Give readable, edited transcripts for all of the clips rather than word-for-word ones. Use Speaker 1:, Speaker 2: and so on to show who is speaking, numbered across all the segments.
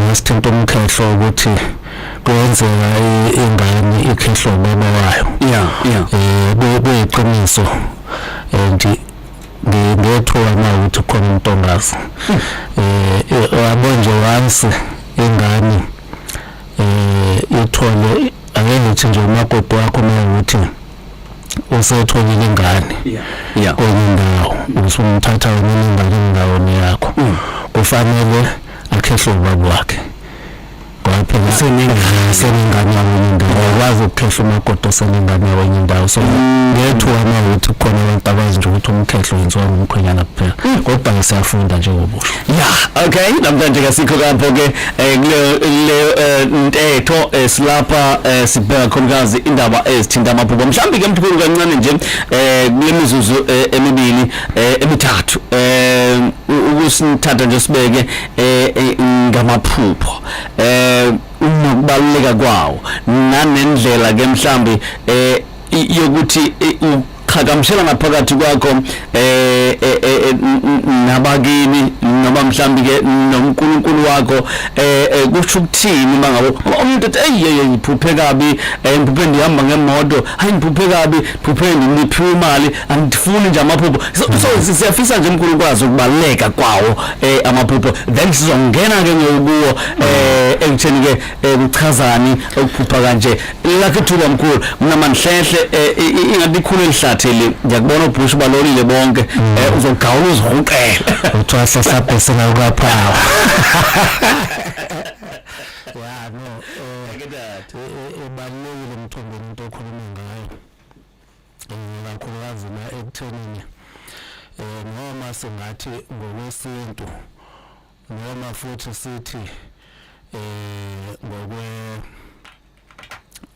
Speaker 1: Ngasithinta umkhehlo ukuthi kuyenzeka ingane ikhehlwe ubaba wayo. Kuyiqiniso and ngiyethuka uma ukuthi khona umuntu ongazi. Yabo nje, once ingane ithole, ake ngithi nje umakoti wakho uma ukuthi usetholile ingane kwenye indawo, usumthatha wena ingane endaweni yakho, kufanele akhehlwe ubaba wakhe ngoba phela senengane yakwenye indawo. Awukwazi ukukhehla umakoti osenengane yakwenye indawo. So ngiyethuka uma ukuthi kukhona abantu abazi nje ukuthi umkhehlo wenziwa ngumkhwenyana kuphela, kodwa-ke siyafunda njengobusho.
Speaker 2: Yeah, okay, namhlanje kasikho kapho ke kuleyo leyo ntetho. Silapha sibheka khulukazi indaba ezithinta amaphupho. Mhlawumbe ke, mthukulu, kancane nje kule mizuzu emibili, emithathu, ukusithatha nje sibeke ngamaphupho nokubaluleka kwawo, nanendlela ke mhlambi yokuthi uqhagamshelana phakathi kwakho nabakini noma mhlambi ke noNkulunkulu wakho, kusho ukuthini mangabe umuntu ethi, "Ey, hey, ngiphuphe kabi, ngiphuphe ndihamba ngemoto, hayi, ngiphuphe kabi, ngiphuphe ngiphiwe imali, angifuni nje amaphupho." So siyafisa nje, mkhulu, ukwazi ukubaluleka kwawo amaphupho, then sizongena ke ngokuwo ekutheni ke kuchazani ukuphupha kanje. Lakhe ithuba, mkhulu. Mina manihlehle, ingathi likhulu elihlathi li, ngiyakubona ubhush balolile bonke, uzogawula uzihuqele.
Speaker 1: Kuthiwa sehlabhe singakaphawa ya. No, ibalulekile, mthombeni, into okhuluma ngayo, kakhulukazi la ekuthenini noma singathi ngokwesintu noma futhi sithi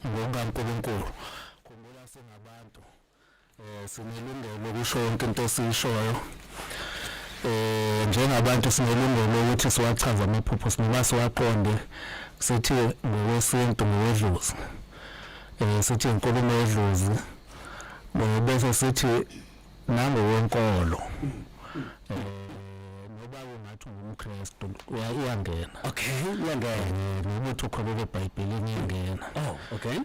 Speaker 1: ngokukaNkulunkulu. Khumbula, singabantu, sinelungelo lokusho yonke into esiyishoyo. Njengabantu sinelungelo ukuthi siwachaze amaphupho noma siwaqonde. Sithi ngokwesintu, ngokwedlozi, sithi inkulumo yedlozi, bese sithi nangokwenkolo, noba ungathi ungumKristu, iyangena.
Speaker 2: Okay, iyangena.
Speaker 1: Noma uthi ukholelwa eBhayibhelini, iyangena.
Speaker 2: Oh, okay.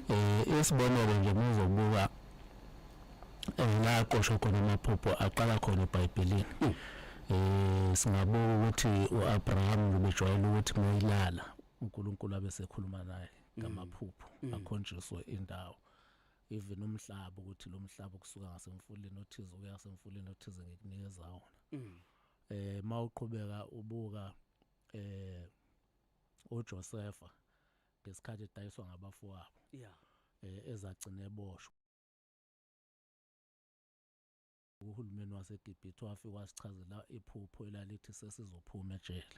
Speaker 1: Isibonelo nje, muzobuka la aqoshwa khona amaphupho, aqala khona eBhayibhelini. Singabuka ukuthi uAbraham ubejwayele ukuthi mayilala, uNkulunkulu abe sekhuluma naye ngamaphupho, akhonjiswe indawo, even umhlaba, ukuthi lo mhlaba kusuka ngasemfuleni othize ukuya ngasemfuleni othize ngikunikeza wona. Mawuqhubeka ubuka uJosepha ngesikhathi edayiswa ngabafowabo, ezagcina eboshwa, uhulumeni waseGibhithe wafika wasichazela iphupho elalithi sesizophuma ejele.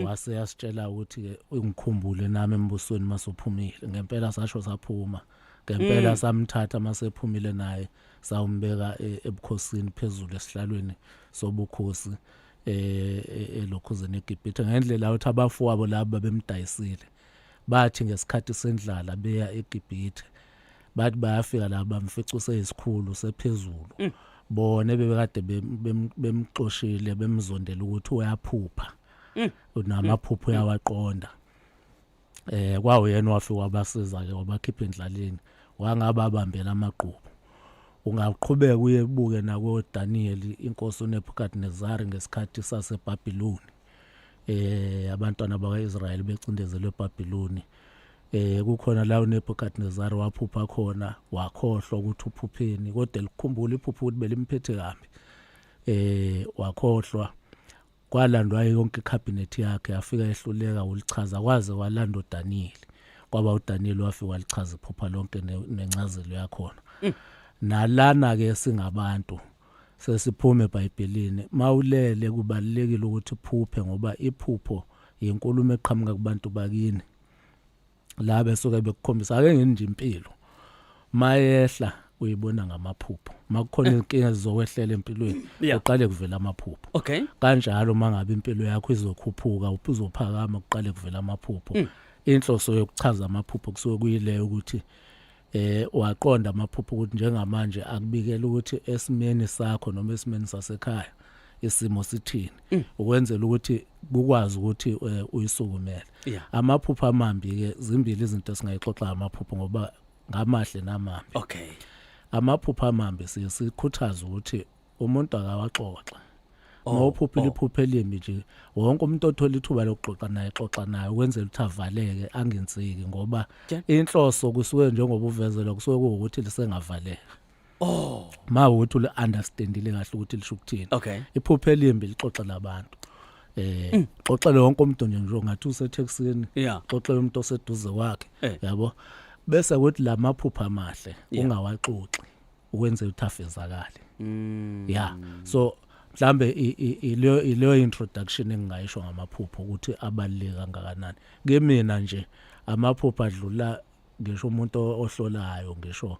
Speaker 1: Wase yasitshela ukuthi ke ungikhumbule nami embusweni masuphumile. Ngempela sasho saphuma ngempela, samthatha masephumile naye, sawumbeka ebukhosini, phezulu esihlalweni sobukhosi elokhuzeni eGibhithe, ngendlela ukuthi abafowabo labo babemdayisile bathi ngesikhathi sendlala beya eGibhithe, bathi bayafika la bamfica useyisikhulu sephezulu. Bona bebekade bemxoshile, bemzondela ukuthi uyaphupha, unamaphupho, uyawaqonda. Kwawuyena wafika wabasiza ke, wabakhipha endlaleni, wangababambela amagqubu. Ungaqhubeka uye buke nako Daniel, inkosi uNebuchadnezzar ngesikhathi saseBhabhiloni, abantwana bakwaIsrael becindezelwe eBhabhiloni, kukhona la uNebuchadnezzar waphupha khona, wakhohlwa ukuthi uphupheni, kodwa elikhumbula iphupho ukuthi belimphethe kabi. Wakhohlwa, kwalandwa yonke icabinet yakhe, yafika ehluleka ulichaza, kwaze kwalanda uDaniel. Kwaba uDaniel wafika walichaza iphupha lonke nencazelo yakhona. Nalana ke singabantu sesiphume eBhayibhelini, mawulele kubalekile ukuthi uphuphe, ngoba iphupho inkulumo eqhamuka kubantu bakini la besuke bekukhombisa. Ake nginje impilo mayehla uyibona ngamaphupho. Makukhona inkinga ezizokwehlela empilweni, kuqale kuvela amaphupho. Kanjalo mangabe impilo yakho izokhuphuka, uzophakama, kuqale kuvela amaphupho. Inhloso yokuchaza amaphupho kusuke kuyileyo, ukuthi waqonda amaphupho ukuthi njengamanje akubikela ukuthi esimeni sakho noma esimeni sasekhaya. Isimo sithini ukwenzela ukuthi kukwazi ukuthi uyisukumele. Amaphupho amambi ke, zimbili izinto esingayixoxa ngamaphupho, ngoba ngamahle namambi. Amaphupho amambi siye sikhuthaze ukuthi umuntu akawaxoxe. Mawuphuphile iphupho elimbi nje, wonke umuntu othola ithuba lokuxoxa naye, xoxa naye ukwenzela ukuthi avaleke, angensiki, ngoba inhloso kusuke, njengoba uvezelwa, kusuke kuwukuthi lisengavaleka. Ma ukuthi ule understandile kahle ukuthi lisho ukuthini. Iphupho elimbi lixoxe labantu, xoxele wonke umuntu nje, nje ngathi usetaxini, xoxele umuntu oseduze kwakhe. Yabo, bese kuthi lamaphupho amahle ungawaxoxi ukwenzela ukuthi afezakale. Yeah, so mhlambe ileyo introduction engingayisho ngamaphupho, ukuthi abaluleke kangakanani kimina nje. Amaphupho adlula ngisho umuntu ohlolayo, ngisho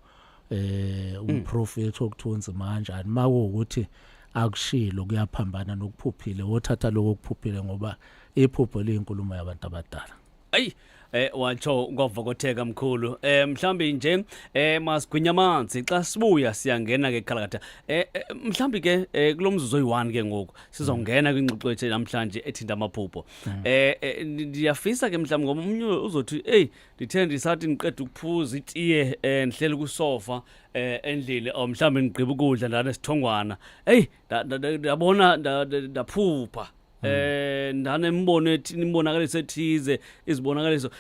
Speaker 1: umprofeti okuthunzima kanjani. Makuwukuthi akushilo kuyaphambana nokuphuphile, wothatha lokho okuphuphile, ngoba iphupho liyinkulumo yabantu abadala.
Speaker 2: Ayi, watsho kwavokotheka mkhulu. Mhlambi nje masigwinya amanzi, xa sibuya siyangena ke khalakatha. Mhlambi ke kulomzuzu oyi1 ke ngoku sizongena kwingxoxo yethu namhlanje ethinta amaphupho. Ndiyafisa ke mhlawumbi, ngoba umnye uzothi, hey, ndithe ndisathi ndiqeda ukuphuza itiye, ndihleli kusofa endlini, or mhlawumbi ndigqiba ukudla ndanesithongwana, hey, ndabona ndaphupha ndanembono ethi imbonakaliso ethize, izibonakaliso.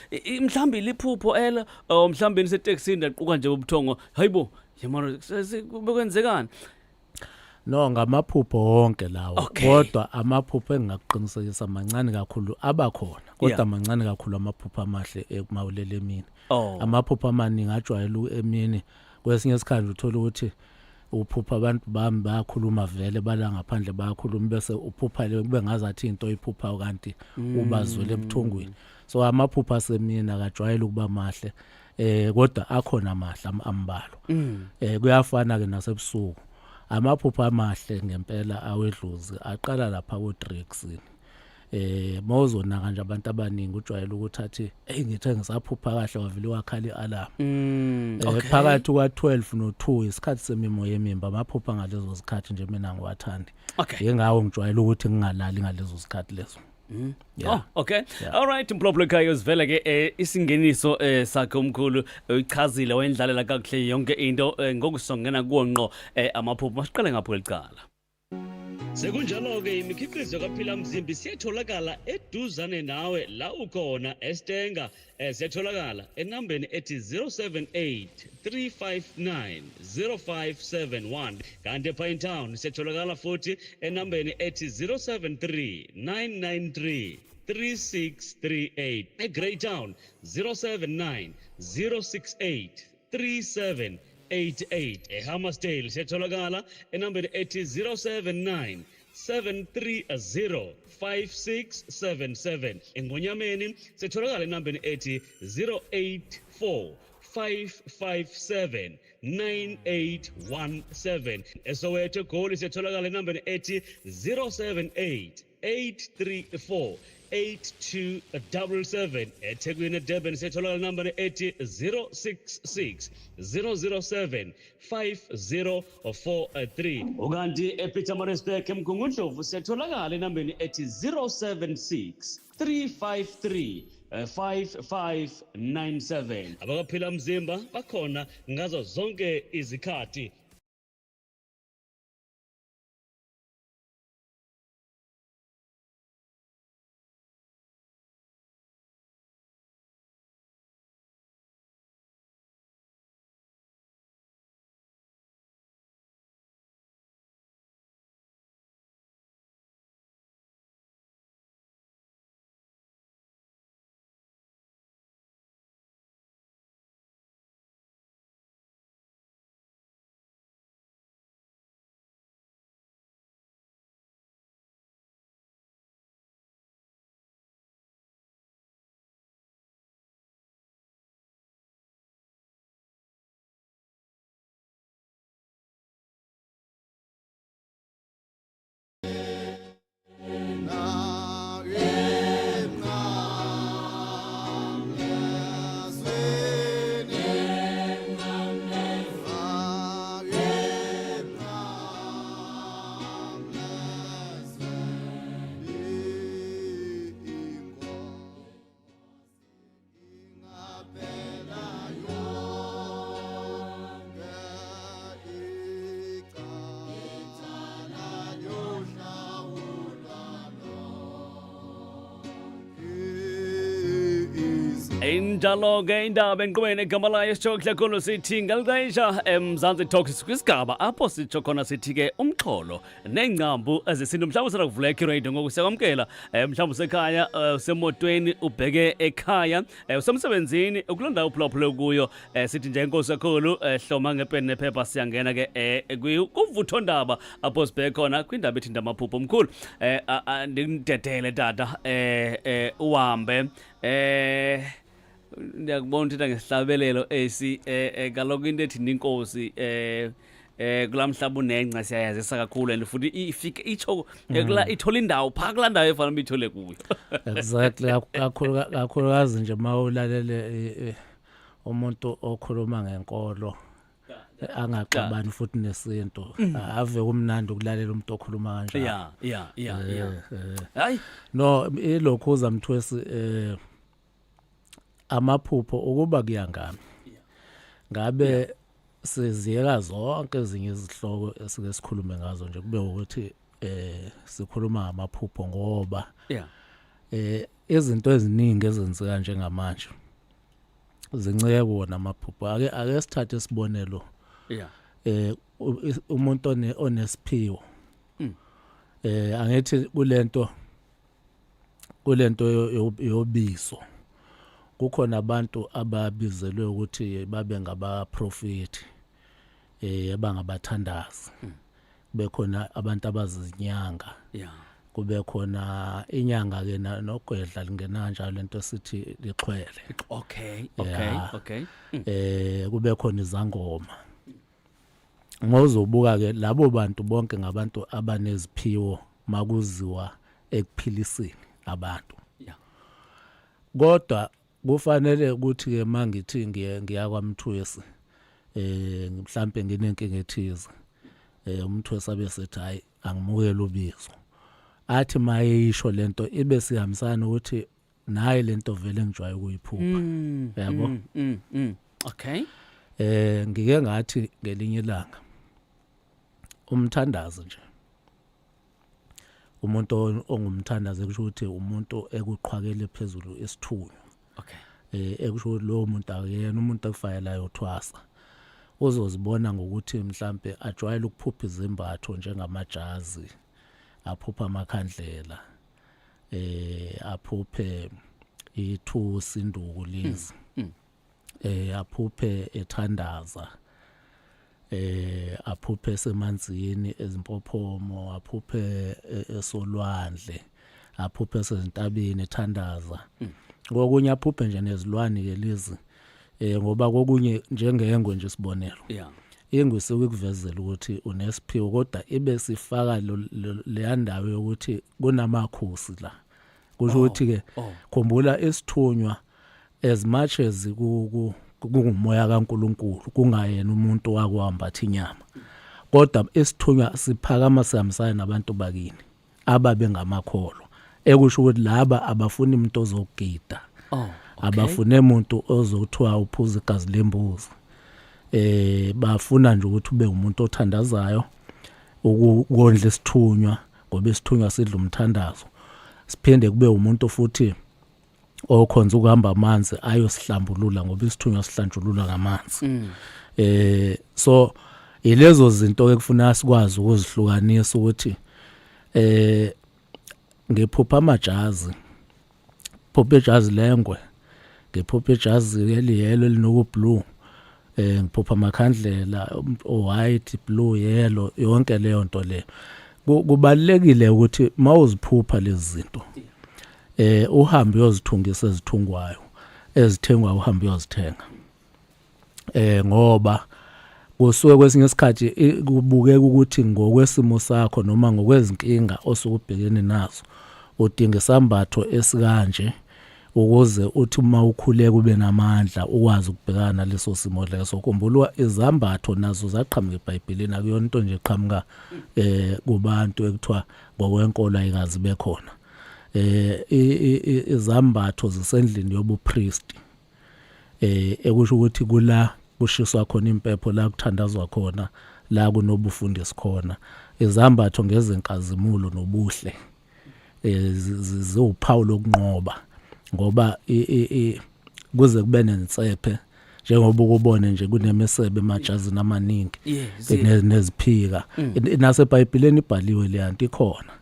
Speaker 2: Mhlawumbi liphupho elo, or mhlawumbi niseteksini ndaquka nje ubuthongo, hayibo yemara, bekwenzekani?
Speaker 1: No, ngamaphupho wonke lawo. Kodwa amaphupho engingakuqinisekisa mancane kakhulu abakhona, kodwa mancane kakhulu amaphupho amahle ekumawulele emini. Amaphupho amaningi ajwayele emini. Kwesinye isikhathi uthola ukuthi uphupha abantu bami bayakhuluma vele, bala ngaphandle bayakhuluma, bese uphupha le kube ngazathi into oyiphuphayo kanti ubazwele ebuthongweni. So amaphupho asemini akajwayele ukuba mahle, kodwa akhona amahle ambalwa. Kuyafana ke nasebusuku. Amaphupho amahle ngempela awedlozi aqala lapha ko3 ekuseni. Mawuzonaka nje, abantu abaningi ujwayele ukuthi athi, hey, ngithe ngisaphupha kahle wavele wakhala ialarm. Phakathi kwa12 no2 isikhathi semimoya emimbi. Amaphupha ngalezo zikhathi nje mina ngiwathandi. Yingawo ngijwayele ukuthi ngingalali ngalezo zikhathi lezo. Yeah.
Speaker 2: Oh, okay.
Speaker 1: Yeah.
Speaker 2: All right, mphulaphuli ekhaya, sivele ke isingeniso sakhe umkhulu uyichazile, wayendlalela kakuhle yonke into. Ngoku songena kuwo ngqo amaphupho. Masiqale ngapho licala.
Speaker 3: Sekunjalo-ke, imikhiqizo kaPhila Mzimbi siyatholakala eduzane nawe la ukhona eStenga. Siyatholakala enambeni ethi 078 359 0571, kanti ePinetown siyatholakala futhi enambeni ethi 073 993 3638, eGreytown 079 068 3788, eHammarsdale siyatholakala enambeni ethi 079 730 5677, eNgonyameni siyatholakala enambeni ethi 084 557 9817, eSoweto eGoli siyatholakala enambeni ethi 078 834 8277, eThekwini eDurban siyatholakala enambeni ethi 066 007 5043, ukanti ePietermaritzburg eMgungundlovu siyatholakala enambeni ethi 076 353 5597. Abakaphila mzimba bakhona ngazo zonke izikhathi. Injalo-ke indaba enqubeni egama layo sitsho kakhulu sithi ngalixesha eMzantsi Talks kwisigaba apho sitsho khona sithi ke umxholo neengcambu ezesintu. Mhlawumbi usanda kuvula iradio ngoku, siyakwamkela. Mhlawumbi usekhaya, usemotweni ubheke ekhaya, usemsebenzini, ukuloo ndawo uphulaphule kuyo, sithi nje enkosi kakhulu. Hloma ngepeni nephepha, siyangena ke kuvuthondaba apho sibheke khona kwindaba ethi ndamaphupho omkhulu. Ndikudedele tata, uhambe. Ndiyakubona uthetha ngesihlabelelo esi. Kaloku into ethi inkosi kulaa mhlaba unengca siyayazisa kakhulu and futhi ifike itsho kula ithola indawo phaa kulaa ndawo efanele uba ithole kuyo.
Speaker 1: Exactly, kakhulu kakhulukazi nje mawulalele umuntu okhuluma ngenkolo angaxabani futhi nesintu, ave kumnandi ukulalela umuntu okhuluma kanjalo.
Speaker 3: ya. Hayi.
Speaker 1: No, ilokhuza Mthwesi, amaphupho ukuba kuyangami ngabe siziyeka zonke ezinye izihloko esike sikhulume ngazo nje, kube ukuthi sikhuluma ngamaphupho ngoba izinto eziningi ezenzeka njengamanje zincike kuwona amaphupho. Ake sithathe isibonelo, umuntu onesiphiwo, angithi kulento yobizo kukhona abantu ababizelwe ukuthi babe ngabaprofeti, abangabathandazi, bekhona abantu abazinyanga, kube khona inyanga ke nogwedla lingena kanjalo lento sithi lixhwele. Kube khona izangoma. Ngozobuka ke labo bantu bonke ngabantu abaneziphiwo makuziwa ekuphiliseni abantu. Kodwa kufanele ukuthi ke mangithi ngiye ngiya kwaMthwesi, mhlambe nginenkinga ethize, uMthwesi abe sethi hayi, angimukele ubizo, athi mayeyisho lento ibe sihambisana ukuthi naye lento vele ngijwaye ukuyiphupha, yabo.
Speaker 3: Okay.
Speaker 1: Ngike ngathi ngelinye ilanga umthandazo nje, umuntu ongumthandazo kusho ukuthi umuntu ekuqhwakele phezulu isithunywa, ekusho ukuthi lowo muntu akuyena umuntu ekufanele uthwasa. Uzozibona ngokuthi mhlambe ajwayele ukuphupha izimbatho njengamajazi, aphupha amakhandlela, aphuphe ithusi, induku lezi, aphuphe ethandaza, aphuphe semanzini ezimpophomo, aphuphe esolwandle, aphuphe sezintabeni ethandaza. Kokunye aphuphe nje nezilwane ke lezi, ngoba kokunye njengengwe nje, sibonelo, ingwe isuke ikuvezela ukuthi unesiphiwo, kodwa ibe sifaka leya ndawo yokuthi kunamakhosi la, kusho ukuthi ke khumbula isithunywa, as much as kungumoya kaNkuluNkulu, kungayena umuntu wakuhambatha inyama, kodwa isithunywa siphakama sihambisana nabantu bakini ababe ngamakholwa, ekusho ukuthi laba abafuni umuntu ozogida, abafune umuntu ozothiwa uphuza igazi lembuzi, bafuna nje ukuthi ube umuntu othandazayo ukondla isithunywa, ngoba isithunywa sidla umthandazo. Siphinde kube umuntu futhi okhonza ukuhamba amanzi ayosihlambulula, ngoba isithunywa sihlanjululwa ngamanzi. So ilezo zinto ke kufuna sikwazi ukuzihlukanisa ukuthi ngiphupha amajazi, phupha ijazi lengwe, ngiphupha ijazi eliyellow elinoku blue, ngiphupha amakhandlela o white, blue, yellow, yonke leyo nto leyo. Kubalekile ukuthi mawuziphupha lezi zinto uhambe uyozithungisa ezithungwayo, ezithengwa, uhambe uyozithenga, ngoba kusuke kwesinye isikhathi kubukeka ukuthi ngokwesimo sakho noma ngokwezinkinga osuke ubhekene nazo udinga isambatho esikanje ukuze uthi uma ukhuleka ube namandla, ukwazi ukubhekana naleso simo leso. Khumbula, izambatho nazo zaqhamuka eBhayibhelini, akuyona into nje eqhamuka kubantu ekuthiwa ngokwenkolo ayikazi bekhona. Izambatho zisendlini yobupriest, ekusho ukuthi kula kushiswa khona impepho, la kuthandazwa khona, la kunobufundisi khona. Izambatho ngezenkazimulo nobuhle, ziwuphawu lokunqoba, ngoba Kuze kube nensephe njengoba ukubone nje kunemisebe emajazini amaningi neziphika. NaseBhayibhelini ibhaliwe le yanto ikhona.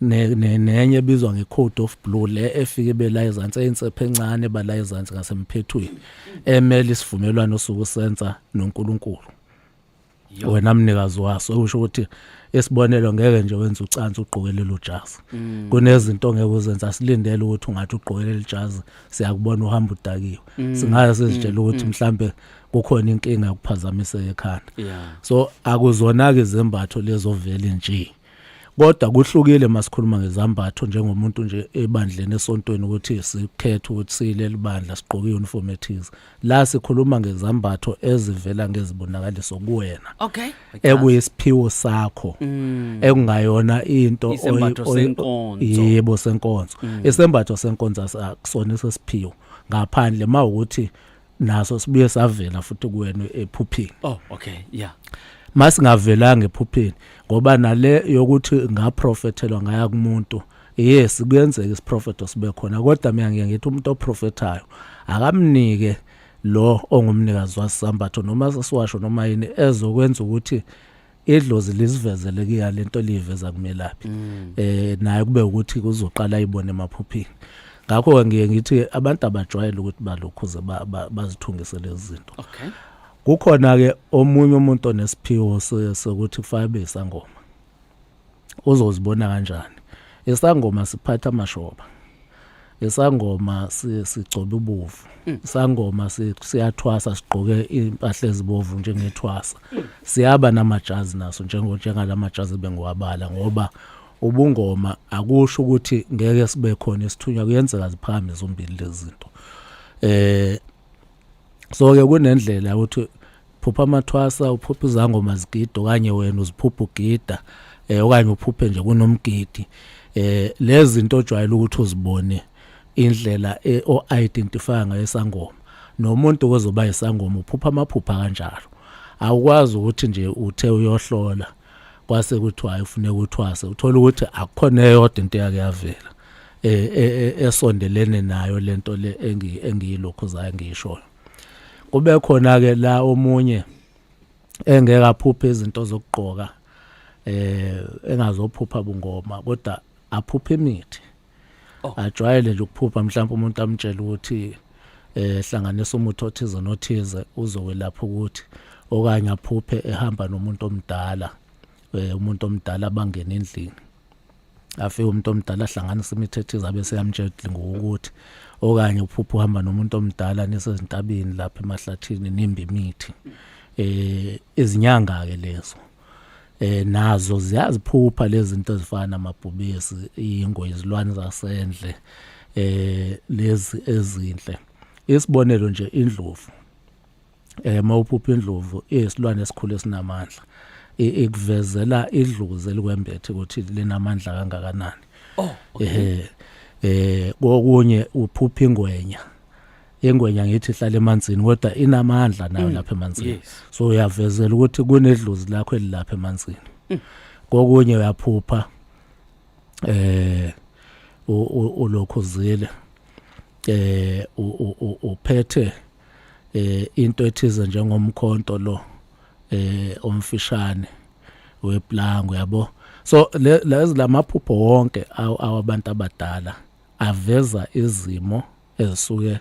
Speaker 1: Nenye ebizwa nge-code of blue le efike bela ezansi eyinsephe encane bala ezansi ngasemphethweni emele isivumelwano osuke usenza noNkulunkulu. Wena mnikazi waso usho ukuthi isibonelo ngeke nje wenze ucansi ugqoke lelo jazi. Kunezinto ongeke uzenze, asilindele ukuthi ungathi ugqoke leli jazi siyakubona uhamba udakiwe. Singaze sizitshele ukuthi mhlambe kukhona inkinga yokuphazamiseka ekhanda. So akuzona ke izembatho lezo vele nje. Kodwa kuhlukile masikhuluma ngezambatho njengomuntu nje ebandleni esontweni ukuthi sikhethe ukuthi siyileli bandla sigqoke uniform ethize. La sikhuluma ngezambatho ezivela ngezibonakaliso kuwena.
Speaker 3: Okay.
Speaker 1: Ekuyisiphiwo sakho. Ekungayona into
Speaker 3: Isembatho senkonzo.
Speaker 1: Yebo, senkonzo. Isembatho senkonzo akusona isiphiwo. Ngaphandle mawukuthi naso sibuye savela futhi kuwena ephuphini.
Speaker 3: Oh, okay. Yeah.
Speaker 1: Masingavelanga ephuphini ngoba nale yokuthi ngaprofethelwa ngaya kumuntu, yes, kuyenzeka isiprofetho sibe khona, kodwa mina ngiye ngithi umuntu oprofethayo akamnike lo ongumnikazi wasisambatho noma sesiwasho noma yini ezokwenza ukuthi idlozi lisivezele kuya lento liyiveza kumelaphi, naye kube ukuthi kuzoqala ayibone emaphuphini. Ngakho ke ngiye ngithi abantu abajwayele ukuthi balokhuze bazithungise lezi zinto. Kukhona ke omunye umuntu onesiphiwo sokuthi kufanele abe isangoma. Uzozibona kanjani? Isangoma siphatha amashoba, isangoma sigcoba ubovu, isangoma siyathwasa, sigqoke impahla ezibovu njengethwasa, siyaba namajazi naso njengalamajazi bengiwabala, ngoba ubungoma akusho ukuthi ngeke sibe khona isithunywa, kuyenzeka ziphakame zombili lezi zinto. So ke kunendlela ukuthi phupha amathwasa, uphupha izangoma zigida, okanye wena uziphupha ugida, okanye uphuphe nje kunomgidi, lezi zinto ojwayele ukuthi uzibone indlela o identify ngayo isangoma nomuntu ozoba isangoma uphupha amaphupha kanjalo. Awukwazi ukuthi nje uthe uyohlola kwase kuthiwa hayi ufuneka uthwase, uthola ukuthi akukhona eyodwa into eyake yavela esondelene nayo lento le engiyilokhu zayo ngiyishoyo. Kube khona ke la omunye engeke aphuphe izinto zokugqoka, engazophupha bungoma, kodwa aphuphe imithi. Ajwayele nje ukuphupha mhlawumbe umuntu amtshela ukuthi hlanganisa umuthi othize nothize uzokwelapha ukuthi, okanye aphuphe ehamba nomuntu omdala, umuntu omdala bangena endlini, afike umuntu omdala ahlanganisa imithi ethize abe seyamtshela ngokuthi, okanye uphupha uhamba nomuntu omdala nisezintabeni lapha emahlathini nimba imithi. Izinyanga ke lezo nazo ziyaziphupha lezi zinto ezifana namabhubesi, ingwe, izilwane zasendle, lezi ezinhle. Isibonelo nje indlovu, mawuphupha indlovu iyisilwane esikhulu esinamandla, ikuvezela idlozi elikwembethe ukuthi linamandla kangakanani.
Speaker 3: Oh, okay.
Speaker 1: Kokunye uphupha ingwenya, ingwenya ngithi ihlala emanzini kodwa inamandla nayo lapha emanzini. So uyavezela ukuthi kunedlozi lakho elilapha emanzini. Kokunye uyaphupha ulokhuzile uphethe into ethize njengomkhonto lo omfishane weplango, yabo. So lezi lamaphupho wonke awabantu abadala aveza izimo ezisuke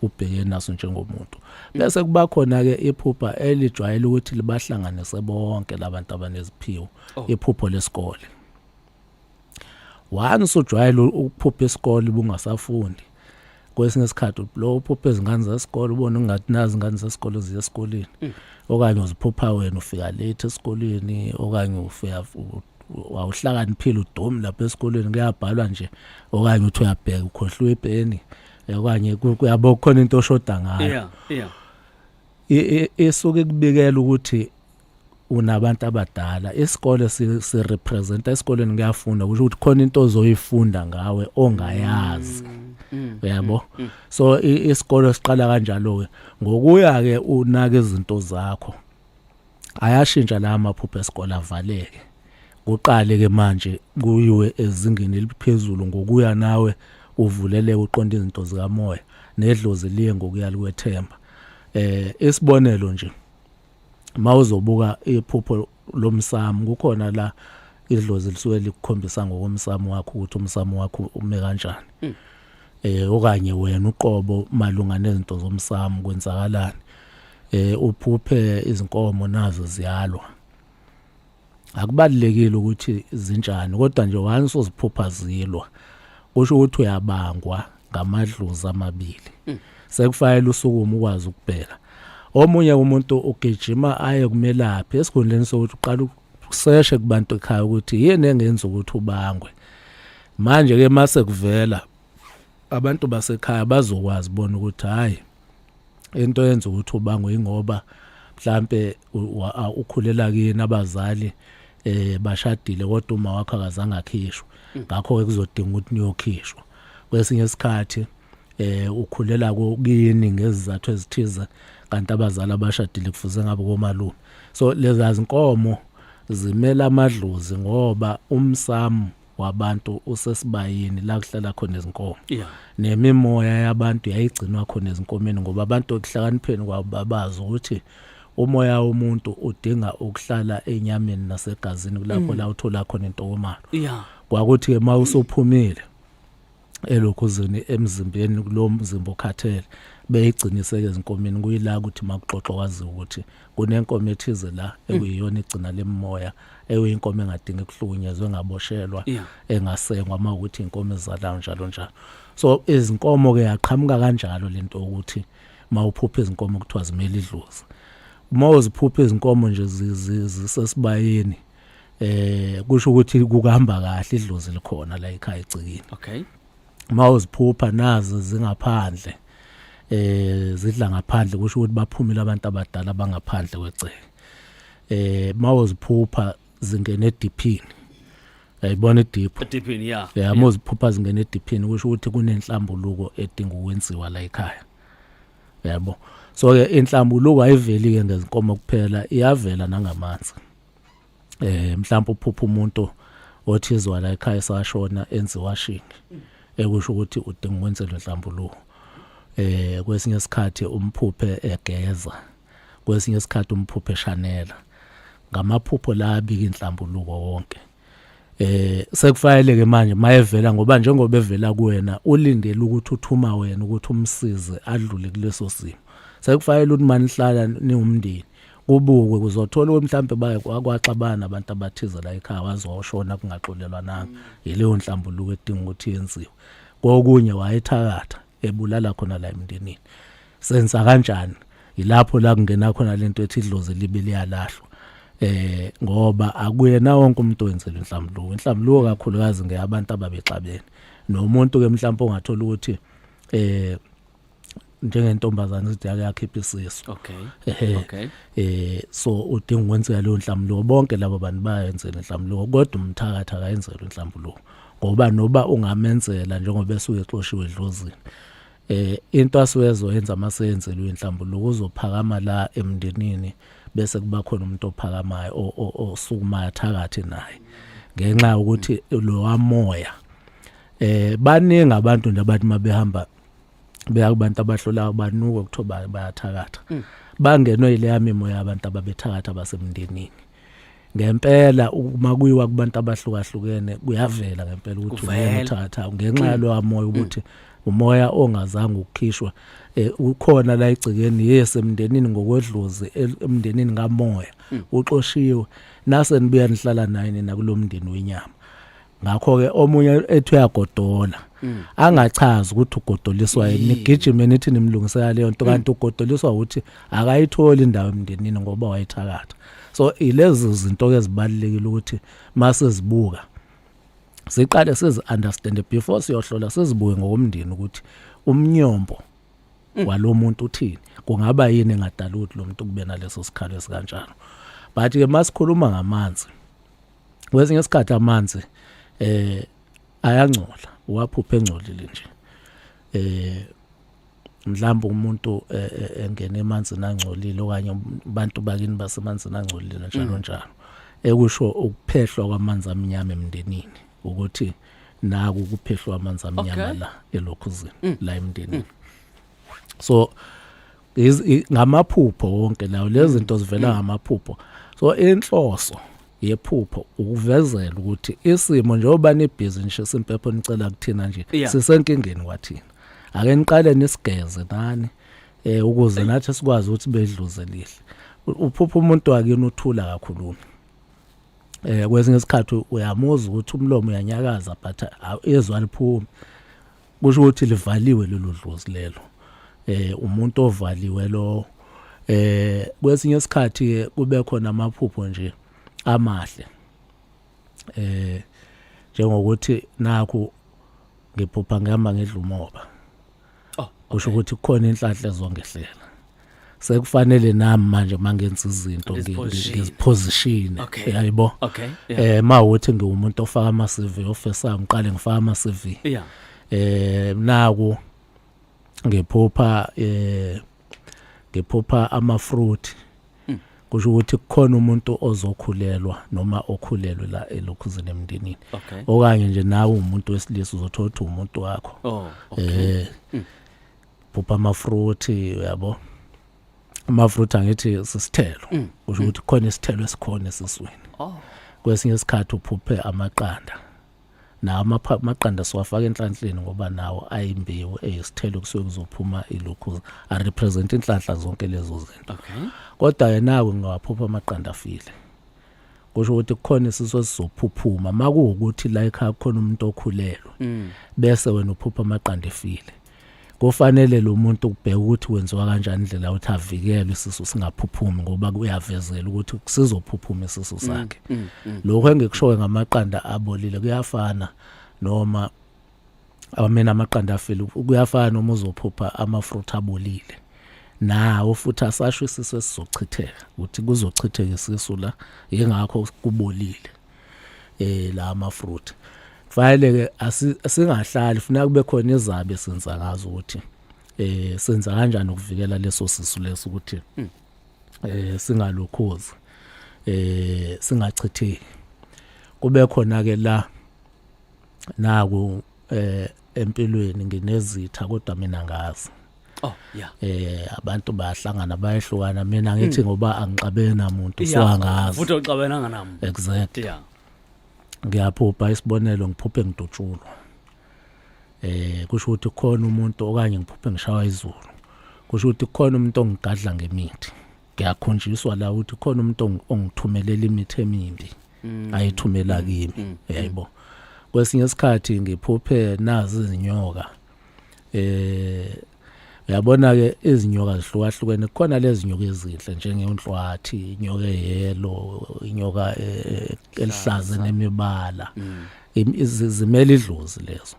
Speaker 1: ubhekene naso njengomuntu. Bese kuba khona ke iphupha elijwayele ukuthi libahlanganise bonke labantu abaneziphiwo, iphupho lesikole. Once ujwayele ukuphupha isikole ubungasafundi, kwesinye isikhathi lo uphupha izingane zesikole ubone ungathi nazi ingane zesikole ziya esikoleni, okanye uziphupha wena ufika late esikoleni, okanye ufika awuhlakaniphile udomi lapha esikoleni kuyabhalwa nje, okanye uthi uyabheka ukhohlwe ipeni, okanye kuyabo kukhona into oshoda ngayo. Isuke kubikela ukuthi unabantu abadala. Isikole si representa esikoleni, kuyafunda, kusho ukuthi khona into ozoyifunda ngawe ongayazi, uyabo. So isikole siqala kanjalo ke, ngokuya ke unaka izinto zakho ayashintsha la amaphupho esikole, avaleke, kuqale ke manje kuyiwe ezingeni eliphezulu ngokuya nawe. Uvuleleke uqonde izinto zikamoya nedlozi liye ngokuya likwethemba. Isibonelo nje, mawuzobuka iphupho lomsamo, kukhona la idlozi lisuke likukhombisa ngokomsamo wakho ukuthi umsamo wakho ume kanjani, okanye wena uqobo malunga nezinto zomsamo kwenzakalani. Uphuphe izinkomo nazo ziyalwa, akubalulekile ukuthi zinjani, kodwa nje once uziphupha zilwa kusho ukuthi uyabangwa ngamadlozi amabili. Sekufanele usukume ukwazi ukubheka. Omunye umuntu ugijima aye kumelaphi esikhundleni sokuthi uqala ukuseshe kubantu ekhaya ukuthi yini engenza ukuthi ubangwe. Manje ke mase kuvela abantu basekhaya bazokwazi bona ukuthi hayi, into yenza ukuthi ubangwe ingoba mhlambe ukhulela kini, abazali bashadile kodwa uma wakho akazange akhishwe, ngakho ke kuzodinga ukuthi niyokhishwa. Kwesinye isikhathi ukhulela kini ngezizathu ezithize kanti abazali abashadile, kufuze ngabe komalume. So lezi zinkomo zimela amadlozi ngoba umsamo wabantu usesibayeni la kuhlala khona izinkomo, nemimoya yabantu yayigcinwa khona ezinkomeni, ngoba abantu ekuhlakanipheni kwabo babazi ukuthi umoya womuntu udinga ukuhlala enyameni nasegazini, kulapho la uthola khona intokomalo. Kwakuthi ke mawusuphumile elokhuzeni emzimbeni, kulo mzimba okhathele, beyigcinise ke ezinkomeni, kuyila ukuthi makuxoxwa kwaziwa ukuthi kunenkomo ethize la ekuyiyona igcina lemimoya, ekuyinkomo engadingi ukuhlukunyezwa, engaboshelwa, engasengwa mawukuthi inkomo ezalayo, njalo njalo. So izinkomo ke yaqhamuka kanjalo lento ukuthi mawuphupha izinkomo kuthiwa zimele idlozi. Uma uziphupha izinkomo nje zisesibayeni, kusho ukuthi kuhamba kahle, idlozi likhona la ekhaya egcikini. Mawuziphupha nazi zingaphandle, zidla ngaphandle, kusho ukuthi baphumile abantu abadala bangaphandle kwegceke. Mawuziphupha zingena ediphini, uyayibona idiphu?
Speaker 3: Ediphini, ya.
Speaker 1: Ya, mawuziphupha zingena ediphini kusho ukuthi kunenhlambuluko edinga ukwenziwa la ekhaya, yabo. So ke inhlambuluko ayiveli ke ngezinkomo kuphela, iyavela nangamanzi. Mhlawumbe uphupha umuntu othizwa la ekhaya sashona enziwa washing, ekusho ukuthi udinga ukwenzelwa inhlambuluko. Kwesinye isikhathi umphuphe egeza, kwesinye isikhathi umphuphe eshanela. Ngamaphupho la abika inhlambuluko wonke. Sekufanele ke manje mayevela, ngoba njengoba evela kuwena ulindele ukuthi uthuma wena ukuthi umsize adlule kuleso simo. Sekufanele ukuthi manihlala niwumndeni kubukwe, kuzothola ukuthi mhlambe bakwaxabana abantu abathize la ekhaya, waze washona kungaxolelwananga, yileyo nhlambuluko edinga ukuthi yenziwe. Kokunye wayethakatha ebulala khona la emndenini, senza kanjani? Ilapho la kungena khona lento ethi idlozi libe liyalahlwa, ngoba akuyena wonke umuntu owenzela inhlambuluko. Inhlambuluko kakhulukazi ngeyabantu ababexabene nomuntu ke, mhlawumbe ongathola ukuthi njengentombazane ithi yake yakhipha isisu. Ehhe. So udinga ukwenzeka leyo nhlambuluko. Bonke labo bantu bayenzela inhlambuluko, kodwa umthakathi akayenzelwa inhlambuluko, ngoba noba ungamenzela njengoba esuke exoshiwe edlozini, into asuke ezoyenza maseyenzelwe inhlambuluko, uzophakama la emndenini, bese kuba khona umuntu ophakamayo osukumayo athakathe naye ngenxa yokuthi lo wamoya. Baningi abantu nje abathi mabehamba beya kubantu abahlolayo banuke kuthiwa bayathakatha, bangenwe yileya mimoya yabantu ababethakatha basemndenini. Ngempela uma kuyiwa kubantu abahlukahlukene kuyavela ngempela ukuthi uyena uthakathayo ngenxa yalowa moya, ukuthi umoya ongazange ukukhishwa, ukhona la egcekeni yesemndenini ngokwedlozi, emndenini kamoya uxoshiwe, nase nibuya nihlala naye nina kulo mndeni wenyama. Ngakho-ke omunye ethi uyagodola, angachazi ukuthi ugodoliswa yini, nigijime nithi nimlungisela leyo nto, kanti ugodoliswa ukuthi akayitholi indawo emndenini ngoba wayethakatha. So ilezi zinto-ke ezibalulekile ukuthi mase zibuka siqale sizi-understande before siyohlola, sizibuke ngokomndeni ukuthi umnyombo walo muntu uthini, kungaba yini engadala ukuthi lo muntu kube naleso sikhalo esikanjalo. But-ke masikhuluma ngamanzi, kwesinye isikhathi amanzi ayangcola, uwaphupha engcolile nje, mhlawumbe umuntu engena emanzini angcolile okanye abantu bakini basemanzini angcolile njalo njalo, ekusho ukuphehlwa kwamanzi amnyama emndenini, ukuthi Naku kuphehlwa amanzi amnyama la elokhuzini la emndenini. So ngamaphupho wonke lawo, lezi zinto zivela ngamaphupho. So inhloso yephupho ukuvezela ukuthi isimo, njengoba nibhizi nishisa impepho nicela kuthina nje, sisenkingeni kwathina, ake niqale nisigeze nani ukuze nathi sikwazi ukuthi bedluze lihle. Uphupha umuntu wakini uthula kakhulu, kwesinye isikhathi uyamuzwa ukuthi umlomo uyanyakaza, but izwi aliphumi, kusho ukuthi livaliwe lelo dlozi lelo, umuntu ovaliwe lo. Kwesinye isikhathi kube khona amaphupho nje amahle, njengokuthi nakhu ngiphupha ngihamba ngidla umoba, kusho ukuthi kukhona inhlanhla ezongehlela, sekufanele nami manje mangenza izinto
Speaker 3: Ngiziposition.
Speaker 1: Ngiziposition. Yayibo. Mawuthi ngiwumuntu ofaka ama CV ofisa, ngiqale ngifaka ama CV. Naku ngiphupha ama fruit, kusho ukuthi kukhona umuntu ozokhulelwa noma okhulelwe la elokhuzini emndenini, okanye nje nawe umuntu wesilisa uzothola ukuthi umuntu wakho. Phupha ama fruit, uyabo, ama fruit angithi sisithelo, kusho ukuthi kukhona isithelo esikhona esiswini. Kwesinye isikhathi uphuphe amaqanda, nawo amaqanda siwafaka enhlanhleni ngoba nawo ayimbewu eyisithelo, kusuke kuzophuma ilokhu, arepresent inhlanhla zonke lezo zinto. Kodwa yena ngiwaphupha amaqanda afile, kusho ukuthi kukhona isisu esizophuphuma. Makuwukuthi la ekhaya kukhona umuntu okhulelwe, bese wena uphupha amaqanda efile, kufanele lo muntu kubheka ukuthi wenziwa kanjani indlela ukuthi avikelwe isisu singaphuphumi, ngoba kuyavezela ukuthi sizophuphuma isisu sakhe. Lokho engikushoyo ngamaqanda abolile kuyafana noma amena amaqanda afile, kuyafana noma uzophupha ama-fruit abolile, nawo futhi asasho isisu esizochitheka, ukuthi kuzochitheka isisu la, yingakho kubolile la ama-fruit. Kufanele ke singahlali, funeka kube khona izabe senza ngazo ukuthi senza kanjani ukuvikela leso sisu leso ukuthi singalokhozi, singachitheki. Kube khona ke la naku empilweni nginezitha kodwa mina ngazi. Abantu bayahlangana, bayehlukana, mina ngithi ngoba angixabene namuntu, so angazi.
Speaker 3: Futhi uxabenanga nami.
Speaker 1: Exactly. Ngiyaphupha, isibonelo, ngiphuphe ngidutshulwa, kusho ukuthi kukhona umuntu, okanye ngiphuphe ngishawa izulu, kusho ukuthi kukhona umuntu ongigadla ngemithi. Ngiyakhonjiswa la ukuthi kukhona umuntu ongithumelela imithi emimbi, ayithumela kimi, yayibo. Kwesinye isikhathi ngiphuphe nazi izinyoka. Uyabona ke, izinyoka zihlukahlukene, kukhona lezi nyoka ezinhle njengenhlwathi, inyoka eyellow, inyoka elihlaza nemibala. Zimela idlozi lezo.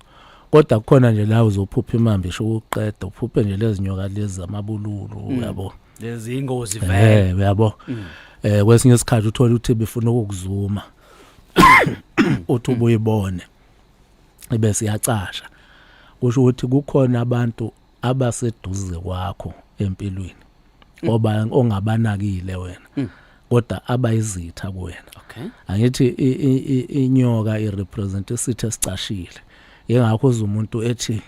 Speaker 1: Kodwa kukhona nje la uzophupha imambi isho ukuqeda, uphuphe nje lezi nyoka lezi amabululu, uyabo.
Speaker 3: Lezi ingozi vele.
Speaker 1: Uyabo, kwesinye isikhathi uthola ukuthi befuna ukukuzuma, uthi ubuyibone ibe siyacasha, kusho ukuthi kukhona abantu abaseduze kwakho empilweni oba ongabanakile wena, kodwa abayizitha kuwena. Angithi inyoka irepresent isitha esicashile, ingakho uze umuntu ethi,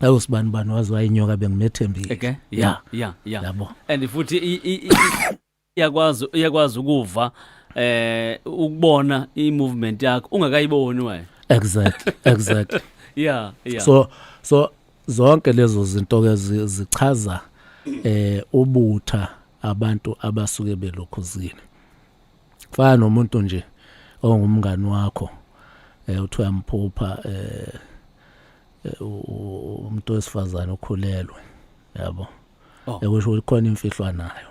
Speaker 1: "Awusibani bani wazi wayinyoka, bengimethembile." Yabo.
Speaker 3: And futhi iyakwazi ukuva, ukubona i-movement yakho ungakayiboni wena.
Speaker 1: Exactly. So zonke lezo zinto ke zichaza ubutha abantu abasuke belokhuzile. Fana nomuntu nje ongumngani wakho, uthi uyamphupha umuntu wesifazane okhulelwe, yabo, ekusho ukuthi khona imfihlo nayo.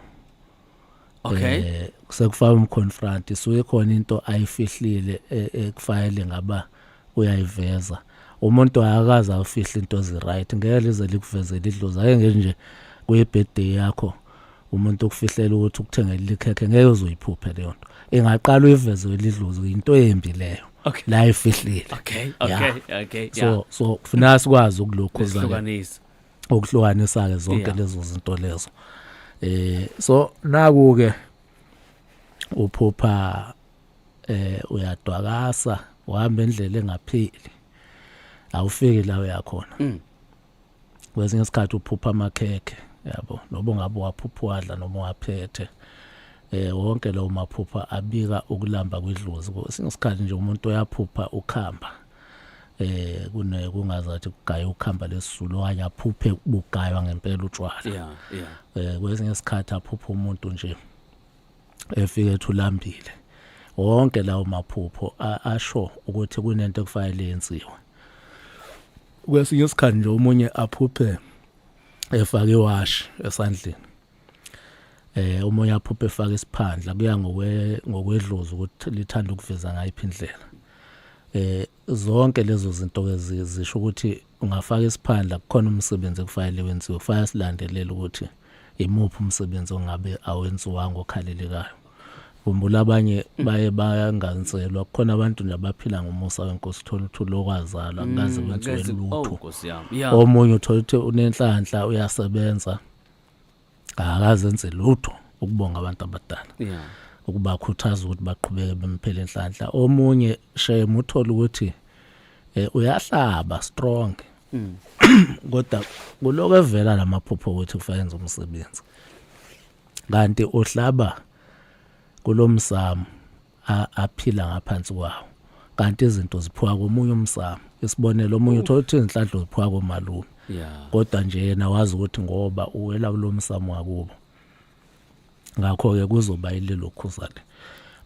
Speaker 1: Sekufaka umconfront, isuke khona into ayifihlile ekufanele ngaba uyayiveza. Umuntu akakaze afihle into ezi-right, ngeke lize likuvezele idlozi. Ake nje nje kuyi-birthday yakho, umuntu ukufihlela ukuthi ukuthengele ikhekhe, ngeke uzoyiphuphe leyo nto, ingaqala uyiveze idlozi, into embi leyo la ifihlile. So kufuneka sikwazi ukulokhuza ke,
Speaker 3: Hlukanisa.
Speaker 1: Ukuhlukanisa ke zonke lezo zinto lezo. So naku ke uphupha uyadwakasa, uhamba endlela engapheli. Awufiki la uyakhona. Kwesinye isikhathi uphupha amakhekhe, yabo, noba ungabe waphupha wadla noma waphethe. Wonke lawo maphupha abika ukulamba kwidlozi. Kwesinye isikhathi nje umuntu uyaphupha ukhamba, kune kungazathi kugaya ukhamba lesizulu, okanye aphuphe bugaywa ngempela utshwala. Kwesinye isikhathi aphupha umuntu nje efike ethi ulambile. Wonke lawo maphupho asho ukuthi kunento ekufanele yenziwe. Kwesinye isikhathi nje omunye aphuphe efake iwashi esandleni, omunye aphuphe efake isiphandla, kuya ngokwedlozi ukuthi lithanda ukuveza ngayiphi indlela. Zonke lezo zinto ke zisho ukuthi ungafaka isiphandla, kukhona umsebenzi ekufanele wenziwe. Kufanele silandelele ukuthi imuphi umsebenzi ongabe awenziwanga okhalelekayo. Khumbula, abanye baye bayanganselwa, kukhona abantu nje abaphila ngomusa wenkosi, uthola ukuthi lokwazalwa akukaze kwenziwe lutho.
Speaker 3: Oh, Nkosi yami, yeah.
Speaker 1: Omunye uthola ukuthi unenhlanhla, uyasebenza, akaze enze lutho ukubonga abantu abadala, ukubakhuthaza ukuthi baqhubeke bemphele inhlanhla. Omunye shame uthola ukuthi uyahlaba strong, kodwa kuloko evela lamaphupho ukuthi kufanele enze umsebenzi, kanti uhlaba kulomsamo aphila ngaphansi kwawo, kanti izinto ziphuka komunye umsamo. Isibonelo, omunye uthola ukuthi izinhlanhla ziphuka komalume, kodwa nje yena wazi ukuthi ngoba uwela kulomsamo wakubo, ngakho-ke kuzoba yilelo khuzane.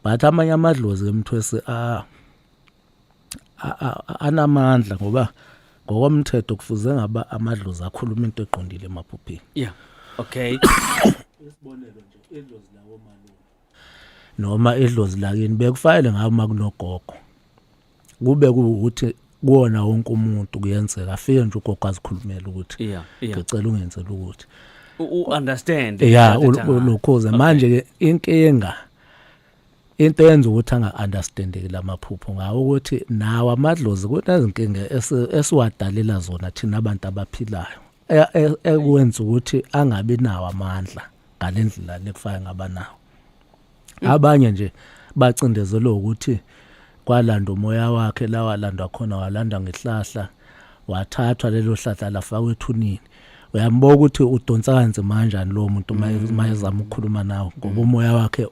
Speaker 1: But amanye amadlozi emthwesi anamandla, ngoba ngokomthetho kufuze ngaba amadlozi akhuluma into eqondile emaphupheni. Isibonelo nje, idlozi lakomalume noma idlozi lakini bekufanele ngabe uma kunogogo kube kuwukuthi kuwona wonke umuntu kuyenzeka afike nje ugogo azikhulumele ukuthi ngicela ungenzele ukuthi
Speaker 3: U-understand.
Speaker 1: Ya, ulokhuze. Manje ke inkinga, into eyenza ukuthi anga-understandeki lamaphupho ngawo, ukuthi nawo amadlozi kunezinkinga esiwadalela zona thina abantu abaphilayo, ekwenza ukuthi angabi nawo amandla ngalendlela lekufaka ngaba nawo. Abanye nje bacindezelwe ukuthi kwalanda umoya wakhe, la walandwa khona walandwa ngehlahla, wathathwa lelo hlahla lafakwa ethunini. Uyambuka ukuthi udonsa kanzima kanjani lowo muntu uma ezama ukukhuluma nawe, ngoba umoya wakhe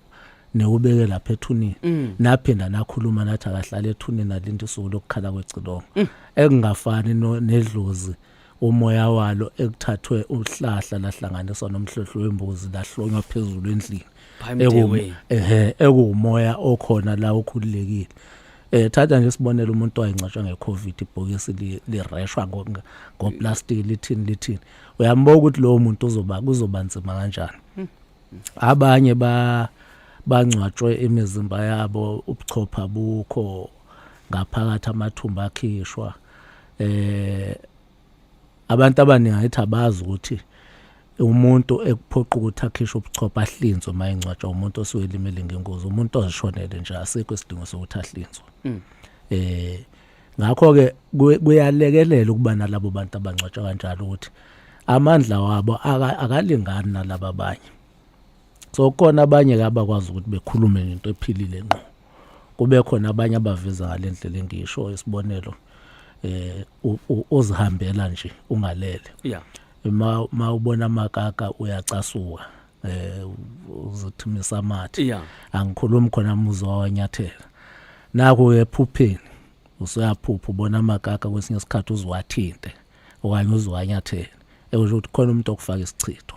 Speaker 1: niwubeke lapha ethunini. Naphinda nakhuluma nathi akahlale ethunini alinde usuku lokukhala kwecilongo, ekungafani nedlozi umoya walo ekuthathwe uhlahla lahlanganiswa nomhlohlo wembuzi lahlonywa phezulu endlini.
Speaker 3: Prime way.
Speaker 1: Ehe, ekuwumoya okhona la okhululekile. Thatha nje isibonelo, umuntu wayengcwatshwa ngeCovid, ibhokisi lireshwa ngoplastic, lithini lithini. Uyambuka ukuthi lowo muntu uzoba kuzoba nzima kanjani. Abanye ba bangcwatshwe imizimba yabo ubuchopha bukho ngaphakathi, amathumba akhishwa. Abantu abaningi ayithi abazi ukuthi umuntu ekuphoqa ukuthi akhishwe ubuchopho, ahlinzwe uma engcwatshwa, umuntu osuke elimele ngengozi. Umuntu ozishonele nje asikho isidingo sokuthi ahlinzwe. Ngakho ke kuyalekelela ukuba nalabo bantu abangcwatshwa kanjalo, ukuthi amandla wabo akalingani nalaba abanye. So khona abanye ke abakwazi ukuthi bekhulume ngento ephilile ngqo, kube khona abanye abaveza ngale ndlela engisho. Isibonelo, uzihambela nje ungalele, ma ubona amakaka uyacasuka, uzothimisa amathe. Angikhulumi khona muzi wawanyathela nakho ephupheni, usuyaphupha ubona amakaka, kwesinye isikhathi uziwathinte okanye uziwanyathele, ekusho ukuthi khona umuntu okufaka isichitho.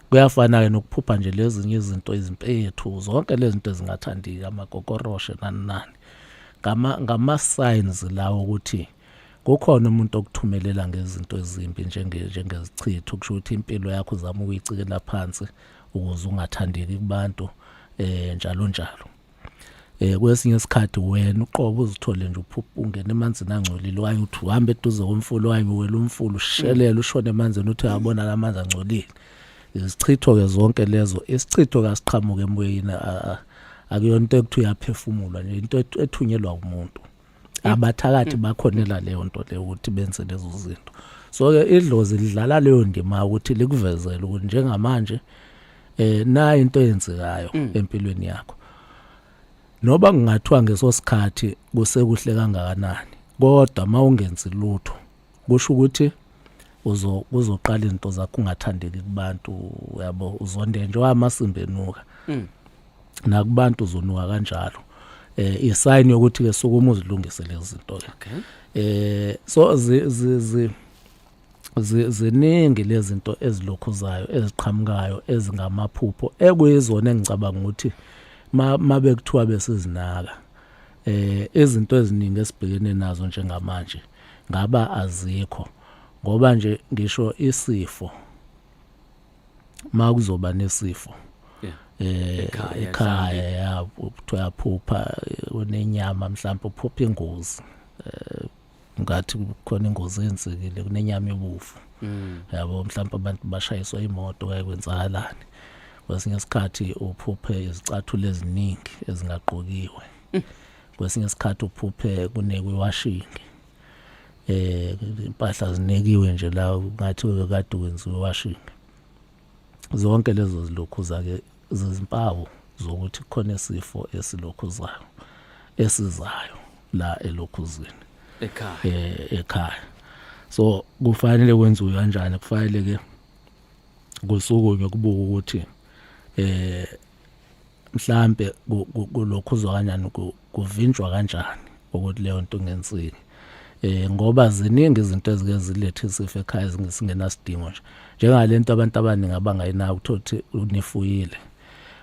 Speaker 1: Kuyafana ke nokuphupha nje lezinye izinto, izimpethu, zonke lezi zinto ezingathandiki, amakokoroshe, nani nani, ngama signs lawo ukuthi kukhona umuntu okuthumelela ngezinto ezimbi njengezichitho. Kusho ukuthi impilo yakho uzama ukuyicikela phansi ukuze ungathandeki kubantu, njalo njalo. Kwesinye isikhathi wena uqobo uzithole nje uphupha ungena emanzini angcolile, okanye uthi uhamba eduze komfula, okanye uwela umfula, ushelele ushone emanzini, uthi uyabona lamanzi angcolile. Izichitho ke zonke lezo. Isichitho kasiqhamuke emoyeni, akuyona into ekuthi uyaphefumulwa nje, into ethunyelwa umuntu. Abathakathi bakhonela leyo nto leyo ukuthi benze lezo zinto. So ke idlozi lidlala leyo ndima ukuthi likuvezele ukuthi njengamanje nayi into eyenzekayo empilweni yakho, noba kungathiwa ngeso sikhathi kusekuhle kangakanani. Kodwa mawungenzi lutho kusho ukuthi uzo kuzoqala izinto zakho ungathandeki kubantu, uyabo, uzonde nje amasimba enuka. Nakubantu uzonuka kanjalo. Isign yokuthi ke sukuma uzilungise lezi zinto ke. So zi zi zi ziningi lezi zinto ezilokhuzayo eziqhamukayo ezingamaphupho ekuyizona engicabanga ukuthi mabe kuthiwa besizinaka izinto eziningi esibhekene nazo njengamanje ngaba azikho, ngoba nje ngisho isifo, makuzoba nesifo ekhaya ya kuthiwa yaphupha unenyama, mhlawumbe uphupha ingozi, ngathi kukhona ingozi eyenzekile, kunenyama ebovu, yabo, mhlawumbe abantu bashayiswa imoto kaye kwenzakalani. Kwesinye isikhathi uphuphe izicathulo eziningi ezingagqokiwe. Kwesinye isikhathi uphuphe kunekwe washing, impahla zinekiwe nje la, ngathi kade kwenziwe washing. Zonke lezo zilokhuza ke zizimpawu zokuthi khona isifo esilokhuzayo esizayo la elokhuzini.
Speaker 3: Ekhaya.
Speaker 1: Ekhaya. So kufanele kwenziwe kanjani? Kufanele ke kusukunywe kubuka ukuthi mhlambe kulokhuzwa kanjani, kuvinjwa kanjani ukuthi leyo nto ingenzeki, ngoba ziningi izinto ezike zilethe isifo ekhaya ezingenasidingo nje, njengalento abantu abaningi abangayinaki, ukuthi unifuyile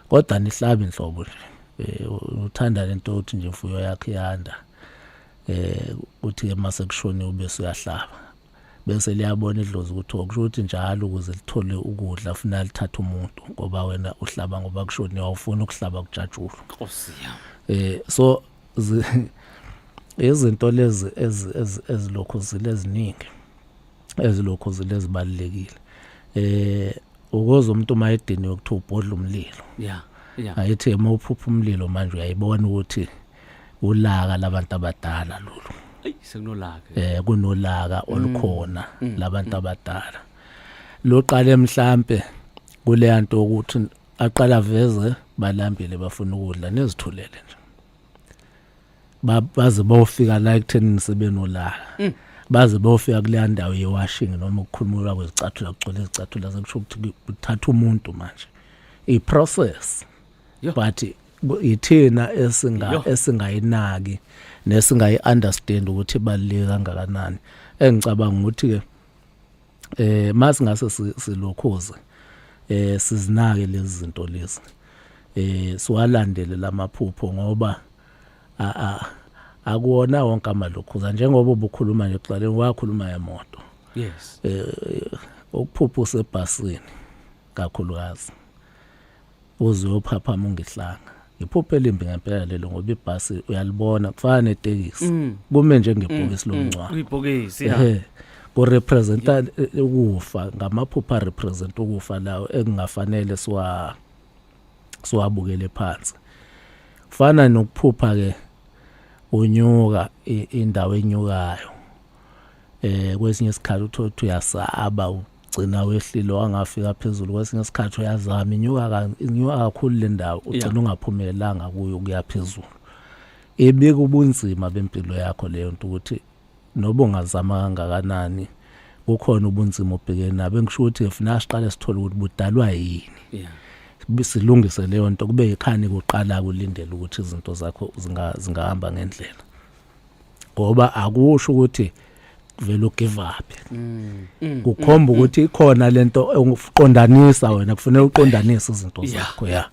Speaker 1: kodwa nihlabe inhlobo nje, uthanda lento ukuthi nje imfuyo yakhe iyanda, kuthi ke mase kushoniwe bese uyahlaba, bese liyabona idlozi ukuthi okusho ukuthi njalo ukuze lithole ukudla funa lithathe umuntu, ngoba wena uhlaba ngoba kushoniwe, awufuni ukuhlaba kujatshulwe.
Speaker 3: Nkosi yami.
Speaker 1: So izinto lezi ezilokhu zileziningi ezilokhu zilezibalekile, ukuze umuntu mayediniwe kuthiwa ubhodla umlilo. Ayithi uma uphupha umlilo manje uyayibona ukuthi ulaka labantu abadala lolu.
Speaker 3: Eyi, sekunolaka.
Speaker 1: Kunolaka olukhona labantu abadala. Loqale mhlambe kuleya nto ukuthi aqala veze balambile bafuna ukudla, nezithulele nje. Baze bofika la ekutheni sebenolaka. Baze bofika kuleya ndawo ye-washing noma ukukhulumula kwezicathulo, kugcwele izicathulo, sekusho ukuthi kuthatha umuntu manje. I-process. But ithina esingayinaki nesingayi understand ukuthi ibaluleke kangakanani. Engicabanga ukuthi ke masingase silokhuze sizinake lezi zinto lezi, siwalandele lamaphupho, ngoba akuwona wonke amalokhuza, njengoba ubukhuluma nje ekuqaleni wakhuluma ngemoto. Ukuphupha usebhasini kakhulukazi uze uyophaphama ungehlanga, iphupho elimbi ngempela lelo, ngoba ibhasi uyalibona kufana netekisi, kume njengebhokisi lomncwabo.
Speaker 3: Ibhokisi, ya.
Speaker 1: Ku representa ukufa, ngamaphupha represent ukufa lawo ekungafanele siwabukele phansi. Kufana nokuphupha ke unyuka indawo enyukayo, kwesinye isikhathi uthola ukuthi uyasaba, ugcina wehlile wangafika phezulu. Kwesinye isikhathi uyazama, inyuka kakhulu le ndawo, ugcina ungaphumelelanga kuyo kuya phezulu. Ibika ubunzima bempilo yakho leyo nto, ukuthi noba ungazama kangakanani kukhona ubunzima obhekene nabo. Engisho ukuthi funa siqale sithole ukuthi budalwa yini, silungise leyo nto, kube yikhani kuqala kulindele ukuthi izinto zakho zingahamba ngendlela, ngoba akusho ukuthi vele ugive up. Kukhomba ukuthi ikhona lento uqondanisa wena, kufanele uqondanise izinto zakho, ya.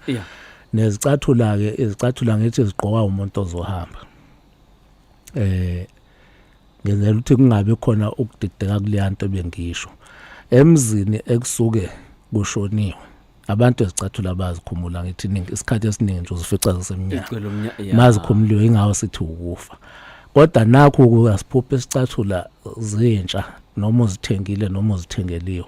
Speaker 1: Nezicathula ke, izicathula ngithi zigqoka umuntu ozohamba, ngenzela ukuthi kungabe khona ukudideka kuleya nto bengisho. Emzini ekusuke kushoniwe abantu ezicathula bazikhumula, ngithi ningi isikhathi esiningi nje uzifica zasemnyango.
Speaker 3: Icelo ya.
Speaker 1: Mazikhumuliwe ingawo sithi ukufa, kodwa nakho kuyasiphupha isicathula zintsha, noma uzithengile noma uzithengeliwe,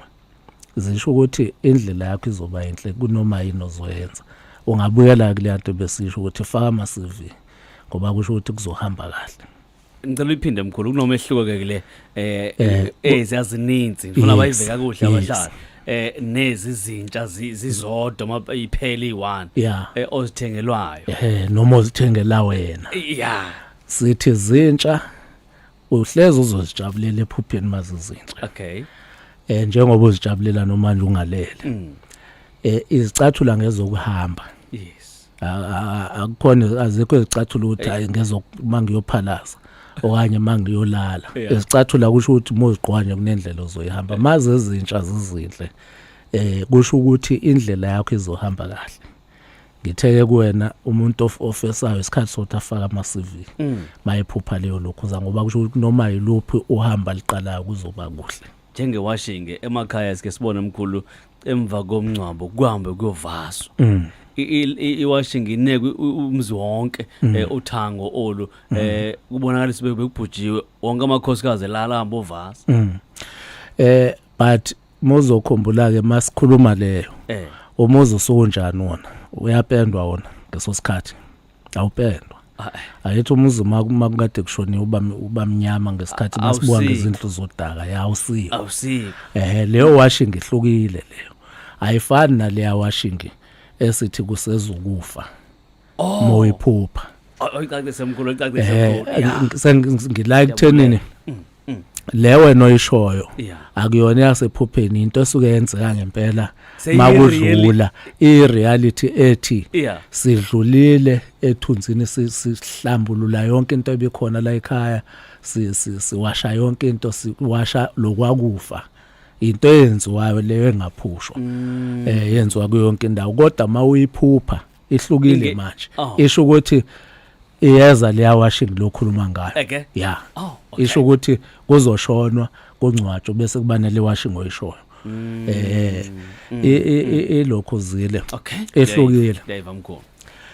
Speaker 1: zisho ukuthi indlela yakho izoba yinhle kunoma yini ozoyenza. Ungabuyela kuleya nto besisho ukuthi faka ama CV, ngoba kusho ukuthi kuzohamba kahle.
Speaker 3: Ngicela uyiphinde mkhulu, kunomehluko ke kule eziyazininzi, ngifuna bayive kakuhle abahlali, nezi zintsha zizodwa ma iphela i1 ozithengelwayo.
Speaker 1: Noma uzithengela wena. Sithi zintsha. Uhlezi uzozijabulela ephupheni mazizinhle.
Speaker 3: Okay.
Speaker 1: Njengoba uzijabulela noma nje ungalele. Izicathula ngezokuhamba.
Speaker 3: Yes.
Speaker 1: Akukhona, azikho izicathulo ukuthi hayi, ngezokuma ngiyophalaza okanye mangiyolala. Izicathula kusho ukuthi uma uzigqoka nje kunendlela ozoyihamba. Maze ezintsha zizinhle, kusho ukuthi indlela yakho izohamba kahle. Ngitheke kuwena, umuntu ofesayo isikhathi sokuthi afake ama-CV mayephupha leyo lokhuza, ngoba kusho ukuthi noma yiluphi uhamba liqalayo kuzoba kuhle.
Speaker 3: Njenge-washing emakhaya, sike sibone, mkhulu, emva komngcwabo kuhambe kuyovaswa. I-washing inekwe umzi wonke, uthango olu, kubonakala sibe bekubhujiwe wonke, amakhosikazi elala hamba ovasa.
Speaker 1: But muzokhumbula ke masikhuluma leyo, umuzi usukunjani wona? Uyapendwa wona ngeso sikhathi? Awupendwa. Ayithi umuzi makade kushoniwe uba mnyama ngesikhathi masibuka
Speaker 3: Awusiko.
Speaker 1: ngezindlu zodaka, yawusiko.
Speaker 3: Awusiko.
Speaker 1: Leyo washing ihlukile leyo, ayifani naleya washing esithi kusezukufa moyiphupha.
Speaker 3: Oyicacise, mkhulu, oyicacise, mkhulu, yeah.
Speaker 1: Ngila ekuthenini le wena oyishoyo akuyona yasephupheni, into esuke yenzeka ngempela makudlula, i-reality ethi sidlulile ethunzini, sihlambulula yonke into ebikhona la ekhaya, siwasha yonke into, siwasha lokwakufa, into eyenziwayo leyo engaphushwa, yenziwa kuyo yonke indawo. Kodwa mawuyiphupha ihlukile manje. Isho ukuthi iyeza leya washing lokhuluma ngayo. Ya. Isho ukuthi kuzoshonwa, kungcwatshwe, bese kuba nale washing oyishoyo, ilokhu zile ehlukile.
Speaker 3: Ndiyayiva, mkhulu.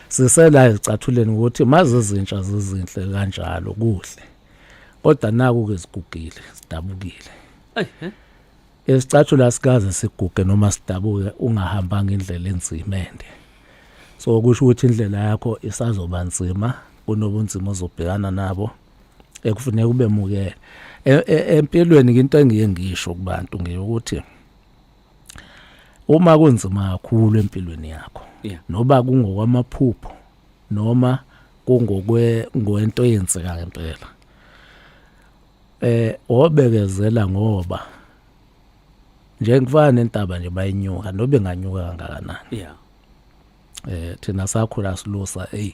Speaker 1: Sisela ezicathuleni ukuthi mazizintsha zizinhle kanjalo kuhle, kodwa naku ke zigugile, zidabukile.
Speaker 3: Ey, eh?
Speaker 1: Isicathulo asikaze siguge noma sidabuke ungahambanga indlela enzima ende, so kusho ukuthi indlela yakho isazoba nzima, kunobunzima ozobhekana nabo ekufuneka ubemukele empilweni. Into engiye ngisho kubantu ngiyokuthi uma kunzima kakhulu empilweni yakho, noba kungokwamaphupho noma kungokwe ngwento eyenzeka ngempela, obekezela, ngoba njengokufana nentaba nje, bayinyuka nobe inganyuka kangakanani. Thina sakhula silusa, hey,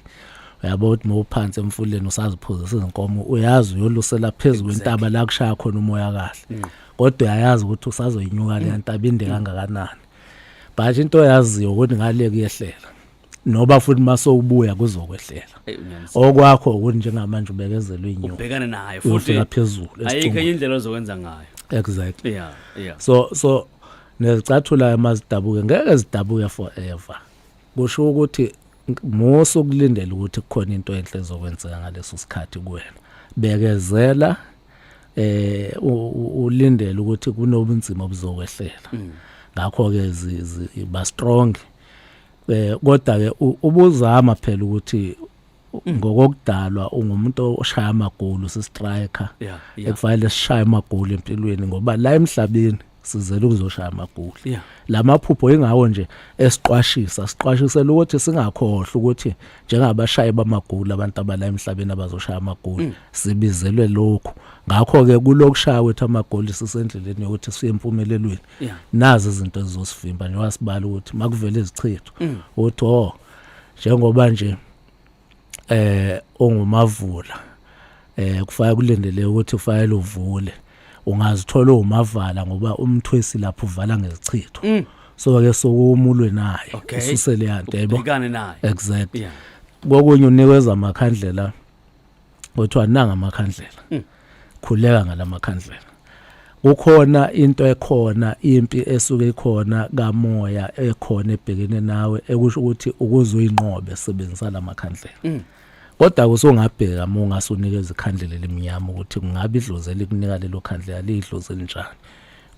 Speaker 1: uyabo ukuthi mawuphansi emfuleni usaziphuzisa izinkomo, uyazi uyolusela phezulu kwentaba la kushaya khona umoya kahle, kodwa uyayazi ukuthi usazoyinyuka le ntaba inde kangakanani, but into oyaziyo ukuthi ngale kuyehlela, noba futhi masowubuya kuzokwehlela.
Speaker 3: Ey, unyanisile.
Speaker 1: Okwakho ukuthi njengamanje ubekezela, uyinyuka,
Speaker 3: Ubhekane nayo futhi
Speaker 1: uyofika phezulu
Speaker 3: ayikho
Speaker 1: esicongweni.
Speaker 3: Enye indlela ozokwenza ngayo.
Speaker 1: Exactly. So nezicathula mazidabuke, ngeke zidabuke forever. Kusho ukuthi musu ukulindela ukuthi kukhona into enhle ezokwenzeka ngaleso sikhathi kuwena. Bekezela, ulindele ukuthi kunobunzima obuzokwehlela. Ngakho ke ba strong, kodwa ke ubuzama phela ukuthi ngokokudalwa ungumuntu oshaya amagoli, usi-striker ekufanele sishaye amagoli empilweni, ngoba la emhlabeni sizele ukuzoshaya amagoli. Lamaphupho ingawo nje esiqwashisa, siqwashisela ukuthi singakhohlwa ukuthi njengabashayi bamagoli, abantu abala emhlabeni abazoshaya amagoli, sibizelwe lokhu. Ngakho ke kulokushaya kwethu amagoli sisendleleni yokuthi siye empumelelweni. Nazi izinto ezizosivimba, njengoba sibala ukuthi makuvele izichitho, uthi oh, njengoba nje ongumavula, kufanele kulindeleke ukuthi ufanele uvule, ungazithola umavala, ngoba umthwesi lapho uvala ngezichitho, so ke sokumulwe naye, ususele yanto, yebo.
Speaker 3: Ubhekane naye.
Speaker 1: Exactly. Kokunye unikeza amakhandlela, kuthiwa nanga amakhandlela, khuleka ngalamakhandlela. Kukhona into ekhona, impi esuke ikhona kamoya ekhona ebhekene nawe, ekusho ukuthi ukuze uyinqobe sebenzisa lamakhandlela. Kodwa usungabheka uma ungasunikeza ikhandlela elimnyama ukuthi kungabe idlozi elikunika lelo khandlela liyidlozi elinjani,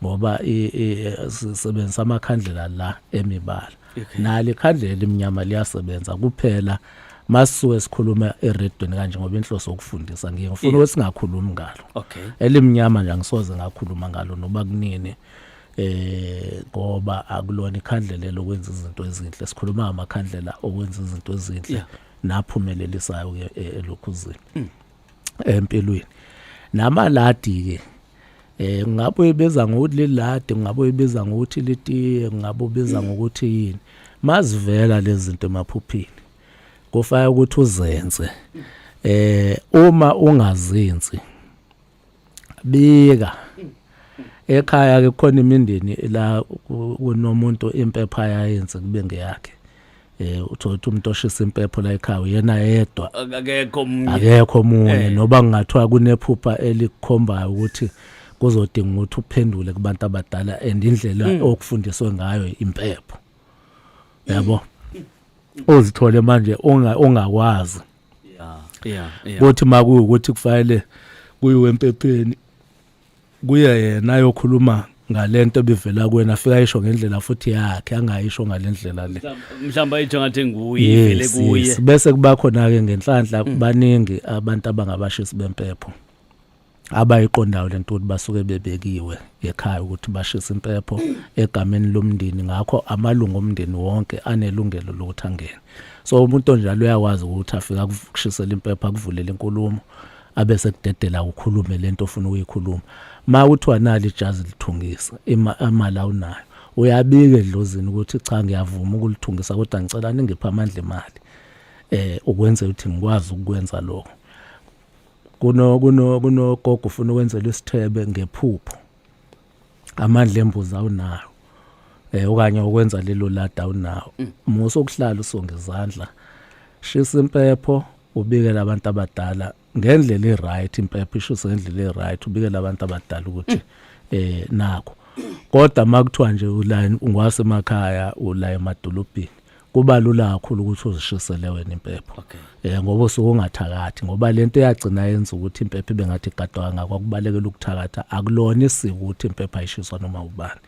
Speaker 1: ngoba sisebenzisa amakhandlela la emibala. Nalo ikhandlela elimnyama liyasebenza, kuphela masisuke sikhuluma eredweni kanje, ngoba inhloso ukufundisa, ngiye ngifuna ukuthi singakhulumi ngalo elimnyama nje. Angisoze ngakhuluma ngalo noba kunini, ngoba akulona ikhandlela lokwenza izinto ezinhle. Sikhuluma ngamakhandlela okwenza izinto ezinhle naphumelelisayo ke elokhuzini, empilweni. Namaladi ke ngabe uyibiza ngokuthi liladi, ngabe uyibiza ngokuthi litiye, ngabe ubiza ngokuthi yini, mazivela lezi zinto emaphuphini kufaka ukuthi uzenze. Uma ungazenzi bika ekhaya ke, kukhona imindeni la kunomuntu impepha yayenze kube ngeyakhe. Uthola ukuthi umuntu oshisa impepho la ekhaya uyena yedwa,
Speaker 3: akekho omunye,
Speaker 1: akekho omunye. Noba kungathiwa kunephupha elikukhombayo ukuthi kuzodinga ukuthi uphendule kubantu abadala, and indlela okufundiswe ngayo impepho, yabo, uzithole manje ungakwazi kuthi makuwukuthi kufanele kuyiwe empepheni, kuye yena ayokhuluma ngalento ebivela kuwena, afika ayisho ngendlela futhi yakhe, angayisho ngalendlela le.
Speaker 3: Mhlawumbe ayitsho ngathi nguye ivele kuye.
Speaker 1: Yes. Bese kuba khona ke ngenhlanhla baningi abantu abangabashisi bempepho abayiqondayo lento ukuthi basuke bebekiwe ekhaya ukuthi bashise impepho egameni lomndeni, ngakho amalungu omndeni wonke anelungelo lokuthi angene. So umuntu onjalo uyakwazi ukuthi afike akushisele impepho, akuvulele inkulumo, abe sekudedela ukhulume lento ofuna ukuyikhuluma. Ma kuthiwa nali ijazi lithungisa, imali awunayo, uyabika edlozini ukuthi cha, ngiyavuma ukulithungisa, kodwa ngicela ningiphe amandla emali ukwenza ukuthi ngikwazi ukukwenza lokho. Kuno kunogogo ufuna ukwenzela isithebe ngephupho, amandla embuzi awunayo, okanye ukwenza lelo lada awunawo, musa ukuhlala usonge izandla. Shisa impepho, ubikele abantu abadala ngendlela e-right, impepho ishise ngendlela e-right, ubikele abantu abadala ukuthi nakho. Kodwa makuthiwa nje ula ngwasemakhaya, ula emadolobheni, kuba lula kakhulu ukuthi uzishisele wena impepho, ngoba usuke ungathakathi, ngoba lento eyagcina yenza ukuthi impepho ibe ngathi igadwa kangaka kwakubalekela ukuthakatha. Akulona isiko ukuthi impepho ayishiswa noma ubani,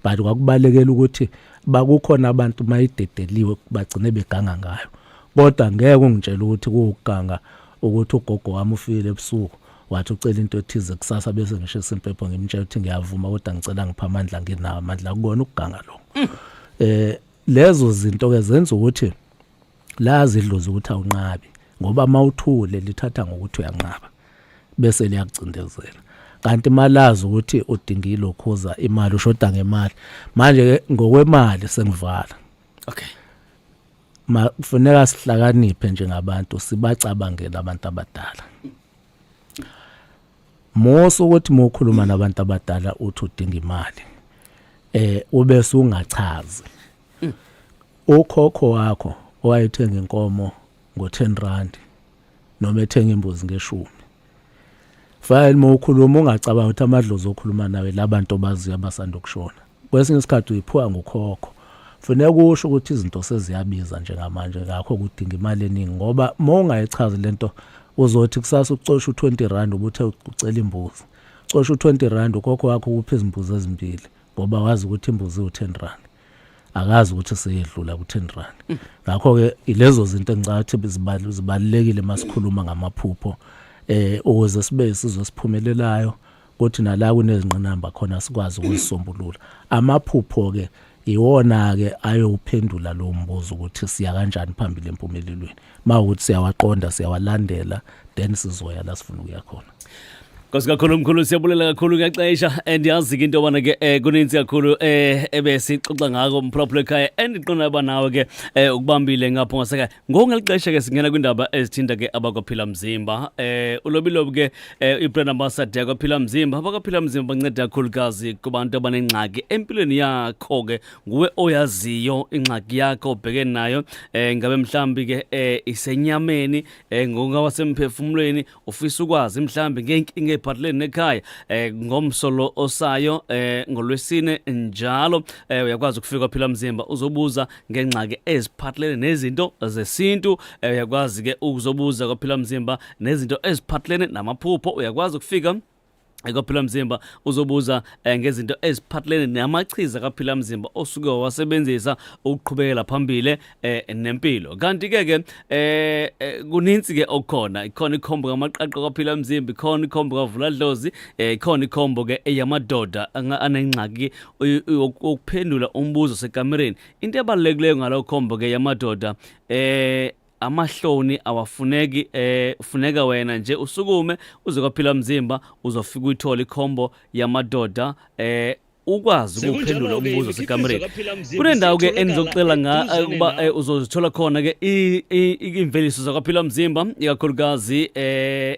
Speaker 1: but kwakubalekela ukuthi bakukhona abantu mayidedeliwe bagcine beganga ngayo. Kodwa ngeke ungitshele ukuthi kuwukuganga ukuthi ugogo wami ufile ebusuku wathi ucela into ethize kusasa, bese ngishisa impepho ngimtshela ukuthi ngiyavuma, kodwa ngicela ngipha amandla, nginawo amandla. Akubona ukuganga lokho. Lezo zinto ke zenza ukuthi lazi idlozi ukuthi awunqabi, ngoba mawuthule lithatha ngokuthi uyanqaba bese liyakucindezela, kanti malazi ukuthi udinga ilokhuza imali, ushoda ngemali. Manje ke ngokwemali sengivala. Ma kufuneka sihlakaniphe njengabantu, sibacabangele abantu abadala. Musa ukuthi mukhuluma nabantu abadala uthi udinga imali, ube sungachazi. Ukhokho wakho owayethenga inkomo ngo10 rand noma ethenga imbuzi ngeshumi, fine, mawukhuluma ungacabanga ukuthi amadlozi okhuluma nawe labantu obaziyo abasanda ukushona. Kwesinye isikhathi uyiphuka ngukhokho. Funeka usho ukuthi izinto seziyabiza njengamanje, ngakho kudinga imali eningi, ngoba uma ungayichazi lento uzothi kusasa ucosha u20 rand ubuthe ucela imbuzi, cosha u20 rand, ukhokho wakho ukuphi izimbuzi ezimbili, ngoba wazi ukuthi imbuzi iwu10 rand, akazi ukuthi seyedlula ku-10 rand. Ngakho-ke ilezo zinto engicabanga ukuthi zibalulekile masikhuluma ngamaphupho, ukuze sibe isizwe esiphumelelayo, kuthi nala kunezingqinamba khona sikwazi ukuzisombulula. Amaphupho-ke iwona-ke ayowuphendula lowo mbuzo ukuthi siya kanjani phambili empumelelweni. Ma ukuthi siyawaqonda, siyawalandela, then sizoya la sifuna ukuya khona.
Speaker 3: Nkosi kakhulu mkhulu, siyabulela kakhulu ngexesha. Ndiyazi ke into yobana ke kuninzi kakhulu ebesixoxa ngako, mphulaphula ekhaya, endiqonda uba nawe ke ukubambile ngapho ngasekhaya. Ngoku ngeli xesha ke singena kwiindaba ezithinta ke abakwaphila mzimba. Ulobilobi ke i-brand ambassador yakwaphila mzimba. Abakwaphila mzimba banceda kakhulukazi kubantu abanengxaki empilweni yakho. Ke nguwe oyaziyo ingxaki yakho obhekene nayo, ngabe mhlawumbi ke isenyameni, ngokungawasemphefumulweni, ufisa ukwazi mhlawumbi ngeenkinga ey'phathelene nekhaya, ngomso lo osayo, ngolwesine njalo, uyakwazi ukufika kwaphila mzimba uzobuza ngengxaki eziphathelene nezinto zesintu. Uyakwazi ke ukuzobuza kwaphila mzimba nezinto eziphathelene namaphupho. Uyakwazi ukufika kwaphila mzimba uzobuza ngezinto eziphathelene namachiza kaphila mzimba osuke wawasebenzisa ukuqhubekela phambili nempilo. Kanti ke ke kuninzi ke okukhona. Ikhona ikhombo kamaqaqa kwaphila mzimba, ikhona ikhombo kavuladlozi, ikhona ikhombo ke eyamadoda anengxaki yokuphendula umbuzo sekamereni. Into ebalulekileyo ngalo khombo ke yamadoda Amahloni awafuneki, funeka wena nje usukume uze kwaphila mzimba, uzofika uyithole ikhombo yamadoda, ukwazi ukuphendula
Speaker 4: Sekunjalo-ke
Speaker 3: umbuzo
Speaker 4: imikhiqizo
Speaker 3: sekamereni.
Speaker 4: kaPhila Mzimba
Speaker 3: Kunendawo ke
Speaker 4: isiyatholakala
Speaker 3: enizocela nga
Speaker 4: eduzane
Speaker 3: ukuba
Speaker 4: nawe.
Speaker 3: uzozithola khona ke imveliso zakwaphila mzimba, ikakhulukazi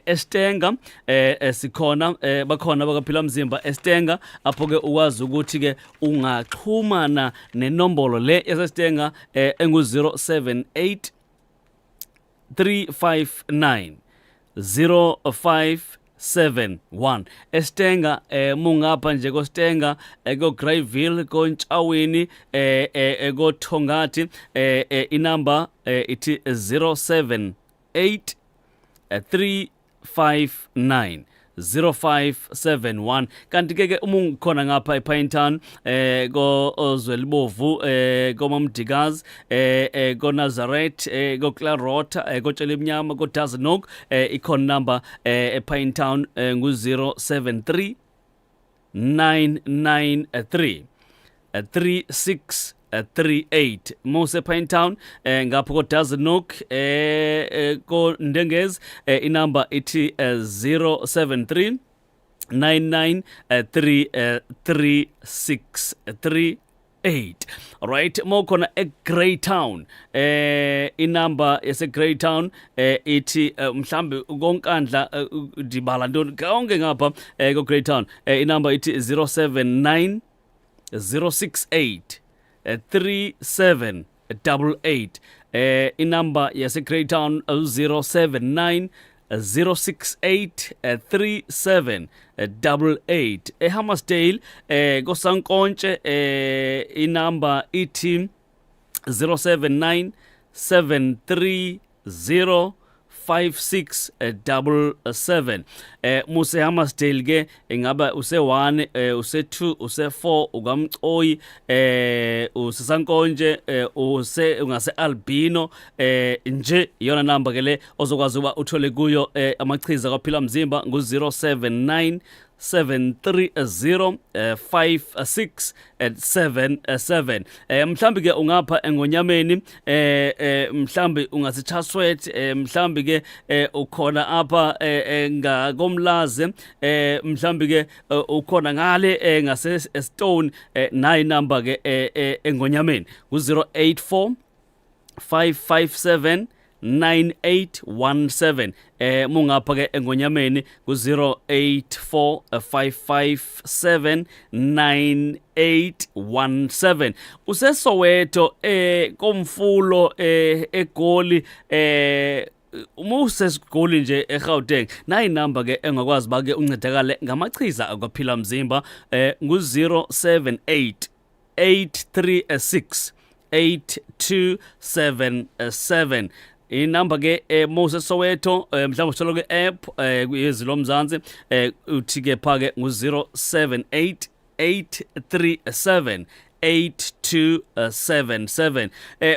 Speaker 3: eStenga. Sikhona, bakhona bakaphila mzimba eStenga, apho ke ukwazi ukuthi ke ungaxhumana nenombolo le yaseStenga, engu 078 359 0571. Estenga, mungapha nje koStenga, ko Greyville, koNtshawini, koThongathi, inamba ithi 078 359 0571. Kanti ke uma ungikhona ngapha ePinetown, ko Ozwelibovu, koMamdikazi, ko Nazareth, ko Clarota, ko Tshelemnyama, ko Dazenok, ikhona number ePinetown, ngu 073 993 3638. Mose Pinetown, ngapho ko Dazenok, ko Ndengez, inamba ithi 073 99 3 3638. Alright, mawukhona eGreytown, inamba yase Greytown ithi, mhlambe konkandla, ndibala ntoni konke ngapha ko Greytown, inamba ithi 079 068 3788. Inamba yase Greytown 079 068 3788. eHammersdale, koSankontshe, inamba ithi 079 730 5677. Muse Hammersdale ke, ingaba use 1, use 2, use 4, ukamcoyi, usesankonje, use ungase Albino, nje iyona number ke le ozokwazi uba uthole kuyo amachiza kwaphila mzimba, ngu 079 730 56 77. Mhlambi ke ungapha engonyameni, mhlambi ungasichaswet, mhlambi ke ukhona apha ngakomlaze, mhlambi ke ukhona ngale ngase Stone, nayi number ke engonyameni ku 084 557 9817. Mungapha ke engonyameni ku 084 557 9817. Usesoweto, komfulo, eGoli, uma usesigoli nje eGauteng, nayi number ke engakwazi ba ke uncedakale ngamachiza akwaphila mzimba, ngu 078 836 8277 inamba ke. Moses Soweto, mhlawumbe uthola kwi-app kuyezwi lomzansi, uthi ke pha ke ngu-078 837 8277.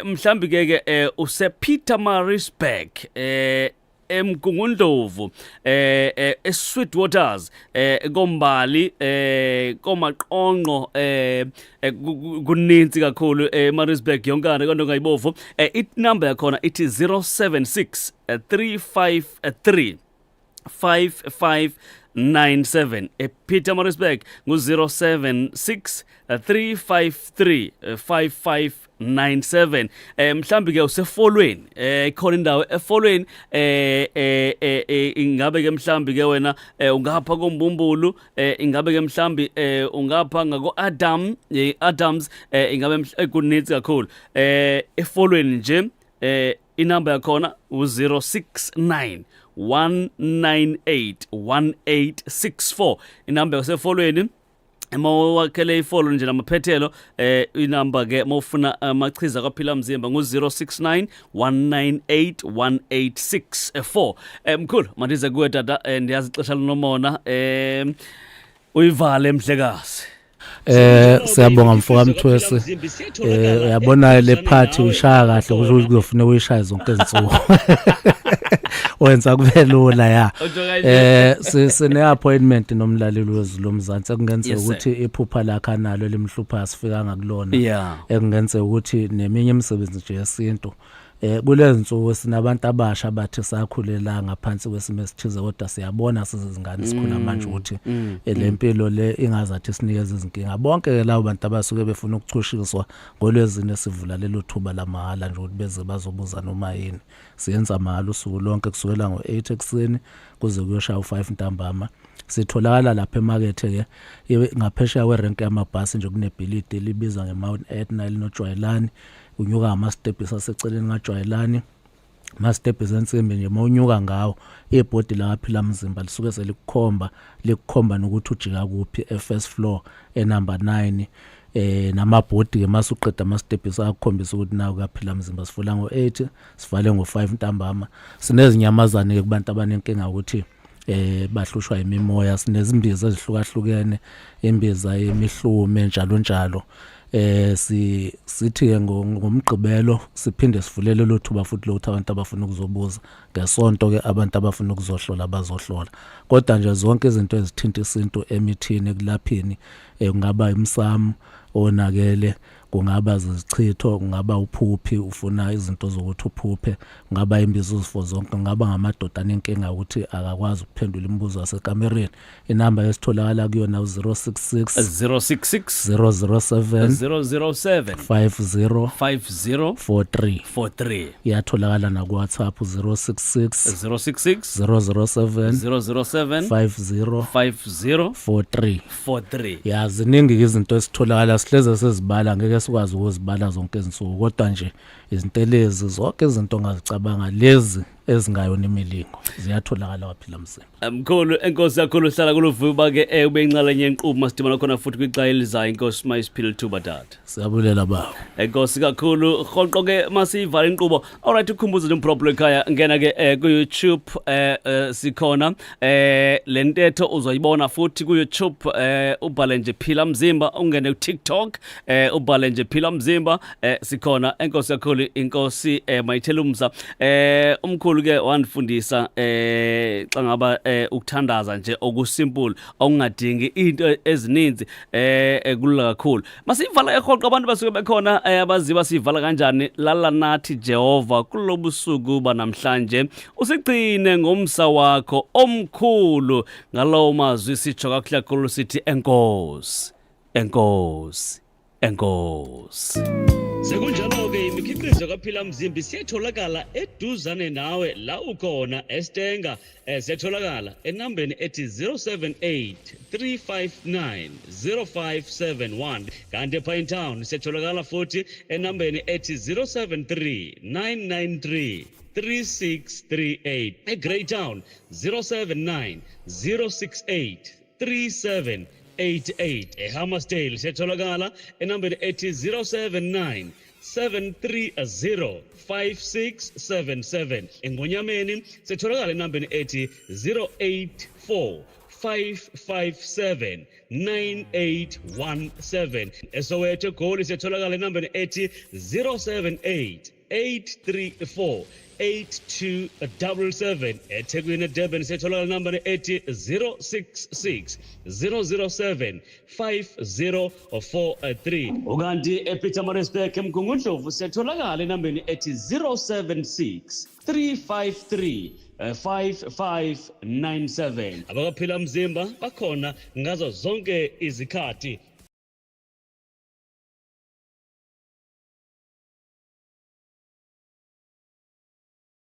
Speaker 3: Mhlambi ke use Pietermaritzburg, eMgungundlovu, eSweetwaters, kombali, komaqonqo, kuninzi kakhulu eMaritzburg yonkana konto ngayibovu, inumber yakhona ithi 076 353 5597. ePietermaritzburg ngu-076 353 5597. Mhlambi ke usefolweni, ikhona indawo efolweni, ingabe ke mhlambi ke wena ungapha kombumbulu, ingabe ke mhlambi ungapha ngako Adam, Adams, ingabe kuninzi kakhulu efolweni nje, inamba yakhona u-069 198 1864, inamba yasefolweni. Uma wakhele ifolo nje namaphethelo, inamba ke mawufuna amachiza kwaphila mzimba ngu-069 198 1864. Mkhulu, mandize kuwe tata, ndiyazi ixesha linomona, uyivale mhlekazi.
Speaker 1: Siyabonga mfoka Mthwesi. Uyabona le party uyishaya kahle, kusho ukuthi kuzofuneka uyishaye zonke izinsuku. Wenza kube lula ya. Sine appointment nomlaleli wezwi lomzansi ekungenzeka ukuthi iphupha lakhe analo limhlupha asifikanga kulona. Ekungenzeka ukuthi neminye imisebenzi nje yesintu. Kulezi nsuku sinabantu abasha bathi sakhulela ngaphansi kwesimo esithize, kodwa siyabona sizizingane sikhula manje ukuthi le mpilo le ingazathi sinikeza izinkinga. Bonke ke labo bantu abasuke befuna ukuchushiswa, ngolwezine sivula lelo thuba lamahhala nje ukuthi beze bazobuza noma yini. Siyenza mahhala usuku lonke kusukela ngo-8 ekuseni kuze kuyoshaya u-5 ntambama. Sitholakala lapha emakethe ke ngaphesheya kwerenke yamabhasi nje, kunebhilidi elibizwa nge-Mount Etna elinojwayelani. Unyuka ngamastebhisi aseceleni kajwayelani, amastebhisi ensimbi nje. Uma unyuka ngawo, ibhodi lakaphila mzimba lisuke selikukhomba, likukhomba nokuthi ujika kuphi e-first floor enumber 9. Namabhodi ke masuqeda amastebhisi akukhombisa ukuthi naku kaphila mzimba. Sivula ngo-8, sivale ngo-5 ntambama. Sinezinyamazane ke kubantu abanenkinga ukuthi bahlushwa imimoya, sinezimbiza ezihlukahlukene, imbiza yemihlume, njalo njalo. Si sithi ke ngomgqibelo siphinde sivulele lo thuba futhi lokuthi abantu abafuna ukuzobuza. Ngesonto ke abantu abafuna ukuzohlola bazohlola. Kodwa nje zonke izinto ezithinta isintu emithini, ekulaphini, kungaba imsamo onakele, kungaba zizichitho, kungaba uphuphi ufuna izinto zokuthi uphuphe, kungaba imbizo zifo zonke, kungaba ngamadoda anenkinga ukuthi akakwazi ukuphendula imibuzo yasekamereni, inamba esitholakala kuyona u-066
Speaker 3: 066
Speaker 1: 007
Speaker 3: 007
Speaker 1: 50
Speaker 3: 50
Speaker 1: 43.
Speaker 3: 43.
Speaker 1: Iyatholakala naku-WhatsApp, 066
Speaker 3: 066
Speaker 1: 007
Speaker 3: 007
Speaker 1: 50
Speaker 3: 50
Speaker 1: 43.
Speaker 3: 43.
Speaker 1: Ya, ziningi izinto esitholakala, sihleze sezibala, ngeke sikwazi ukuzibala zonke izinsuku, kodwa nje izinto lezi zonke, izinto ongazicabanga lezi ezingayona imilingo, ziyatholakala waphila mzimba.
Speaker 3: Mkhulu, enkosi kakhulu. Hlala kuluvuba ke, ube inxalenye yenkqubo. Masidibana khona futhi kwixa elizayo, inkosi mayisiphile ithuba, tata.
Speaker 1: Siyabulela, baba.
Speaker 3: Enkosi kakhulu. Rhoqo ke masiyivale inkqubo. Alright, ukhumbuze nje umphulaphula ekhaya, ngena ke ku-YouTube, sikhona. Le ntetho uzoyibona futhi ku-YouTube, ubhale nje Phila Mzimba, ungene ku-TikTok, ubhale nje Phila Mzimba, sikhona. Enkosi kakhulu, inkosi mayithele umsa. Umkhulu ke wandifundisa xa ngaba ukuthandaza nje okusimple, okungadingi into ezininzi, kulula kakhulu. Masiyivala erhoqo, abantu basuke bekhona abaziba siyivala kanjani. Lala nathi Jehova kulobusuku banamhlanje, usigcine ngomsa wakho omkhulu. Ngalowo mazwi sitsho kakuhle kakhulu sithi enkosi, enkosi, enkosi. Sekunjalo-ke, imikhiqizo kaPhila Mzimba siyatholakala eduzane nawe la ukhona eStenga. Siyatholakala enambeni ethi 078 359 0571, kanti ePinetown siyatholakala futhi enambeni ethi 073 993 3638, eGreytown 079 068 3788, eHammarsdale siyatholakala enambeni ethi 079 730 5677, eNgonyameni sitholakala enambeni ethi 084 557 9817, eSoweto eGoli siyatholakala enambeni ethi 078 834 8277, eThekwini eDurban siyatholakala enambeni ethi 066 007 5043, ukanti ePietermaritzburg eMgungundlovu siyatholakala enambeni ethi 076 353 5597. Abakaphila mzimba bakhona ngazo zonke izikhathi.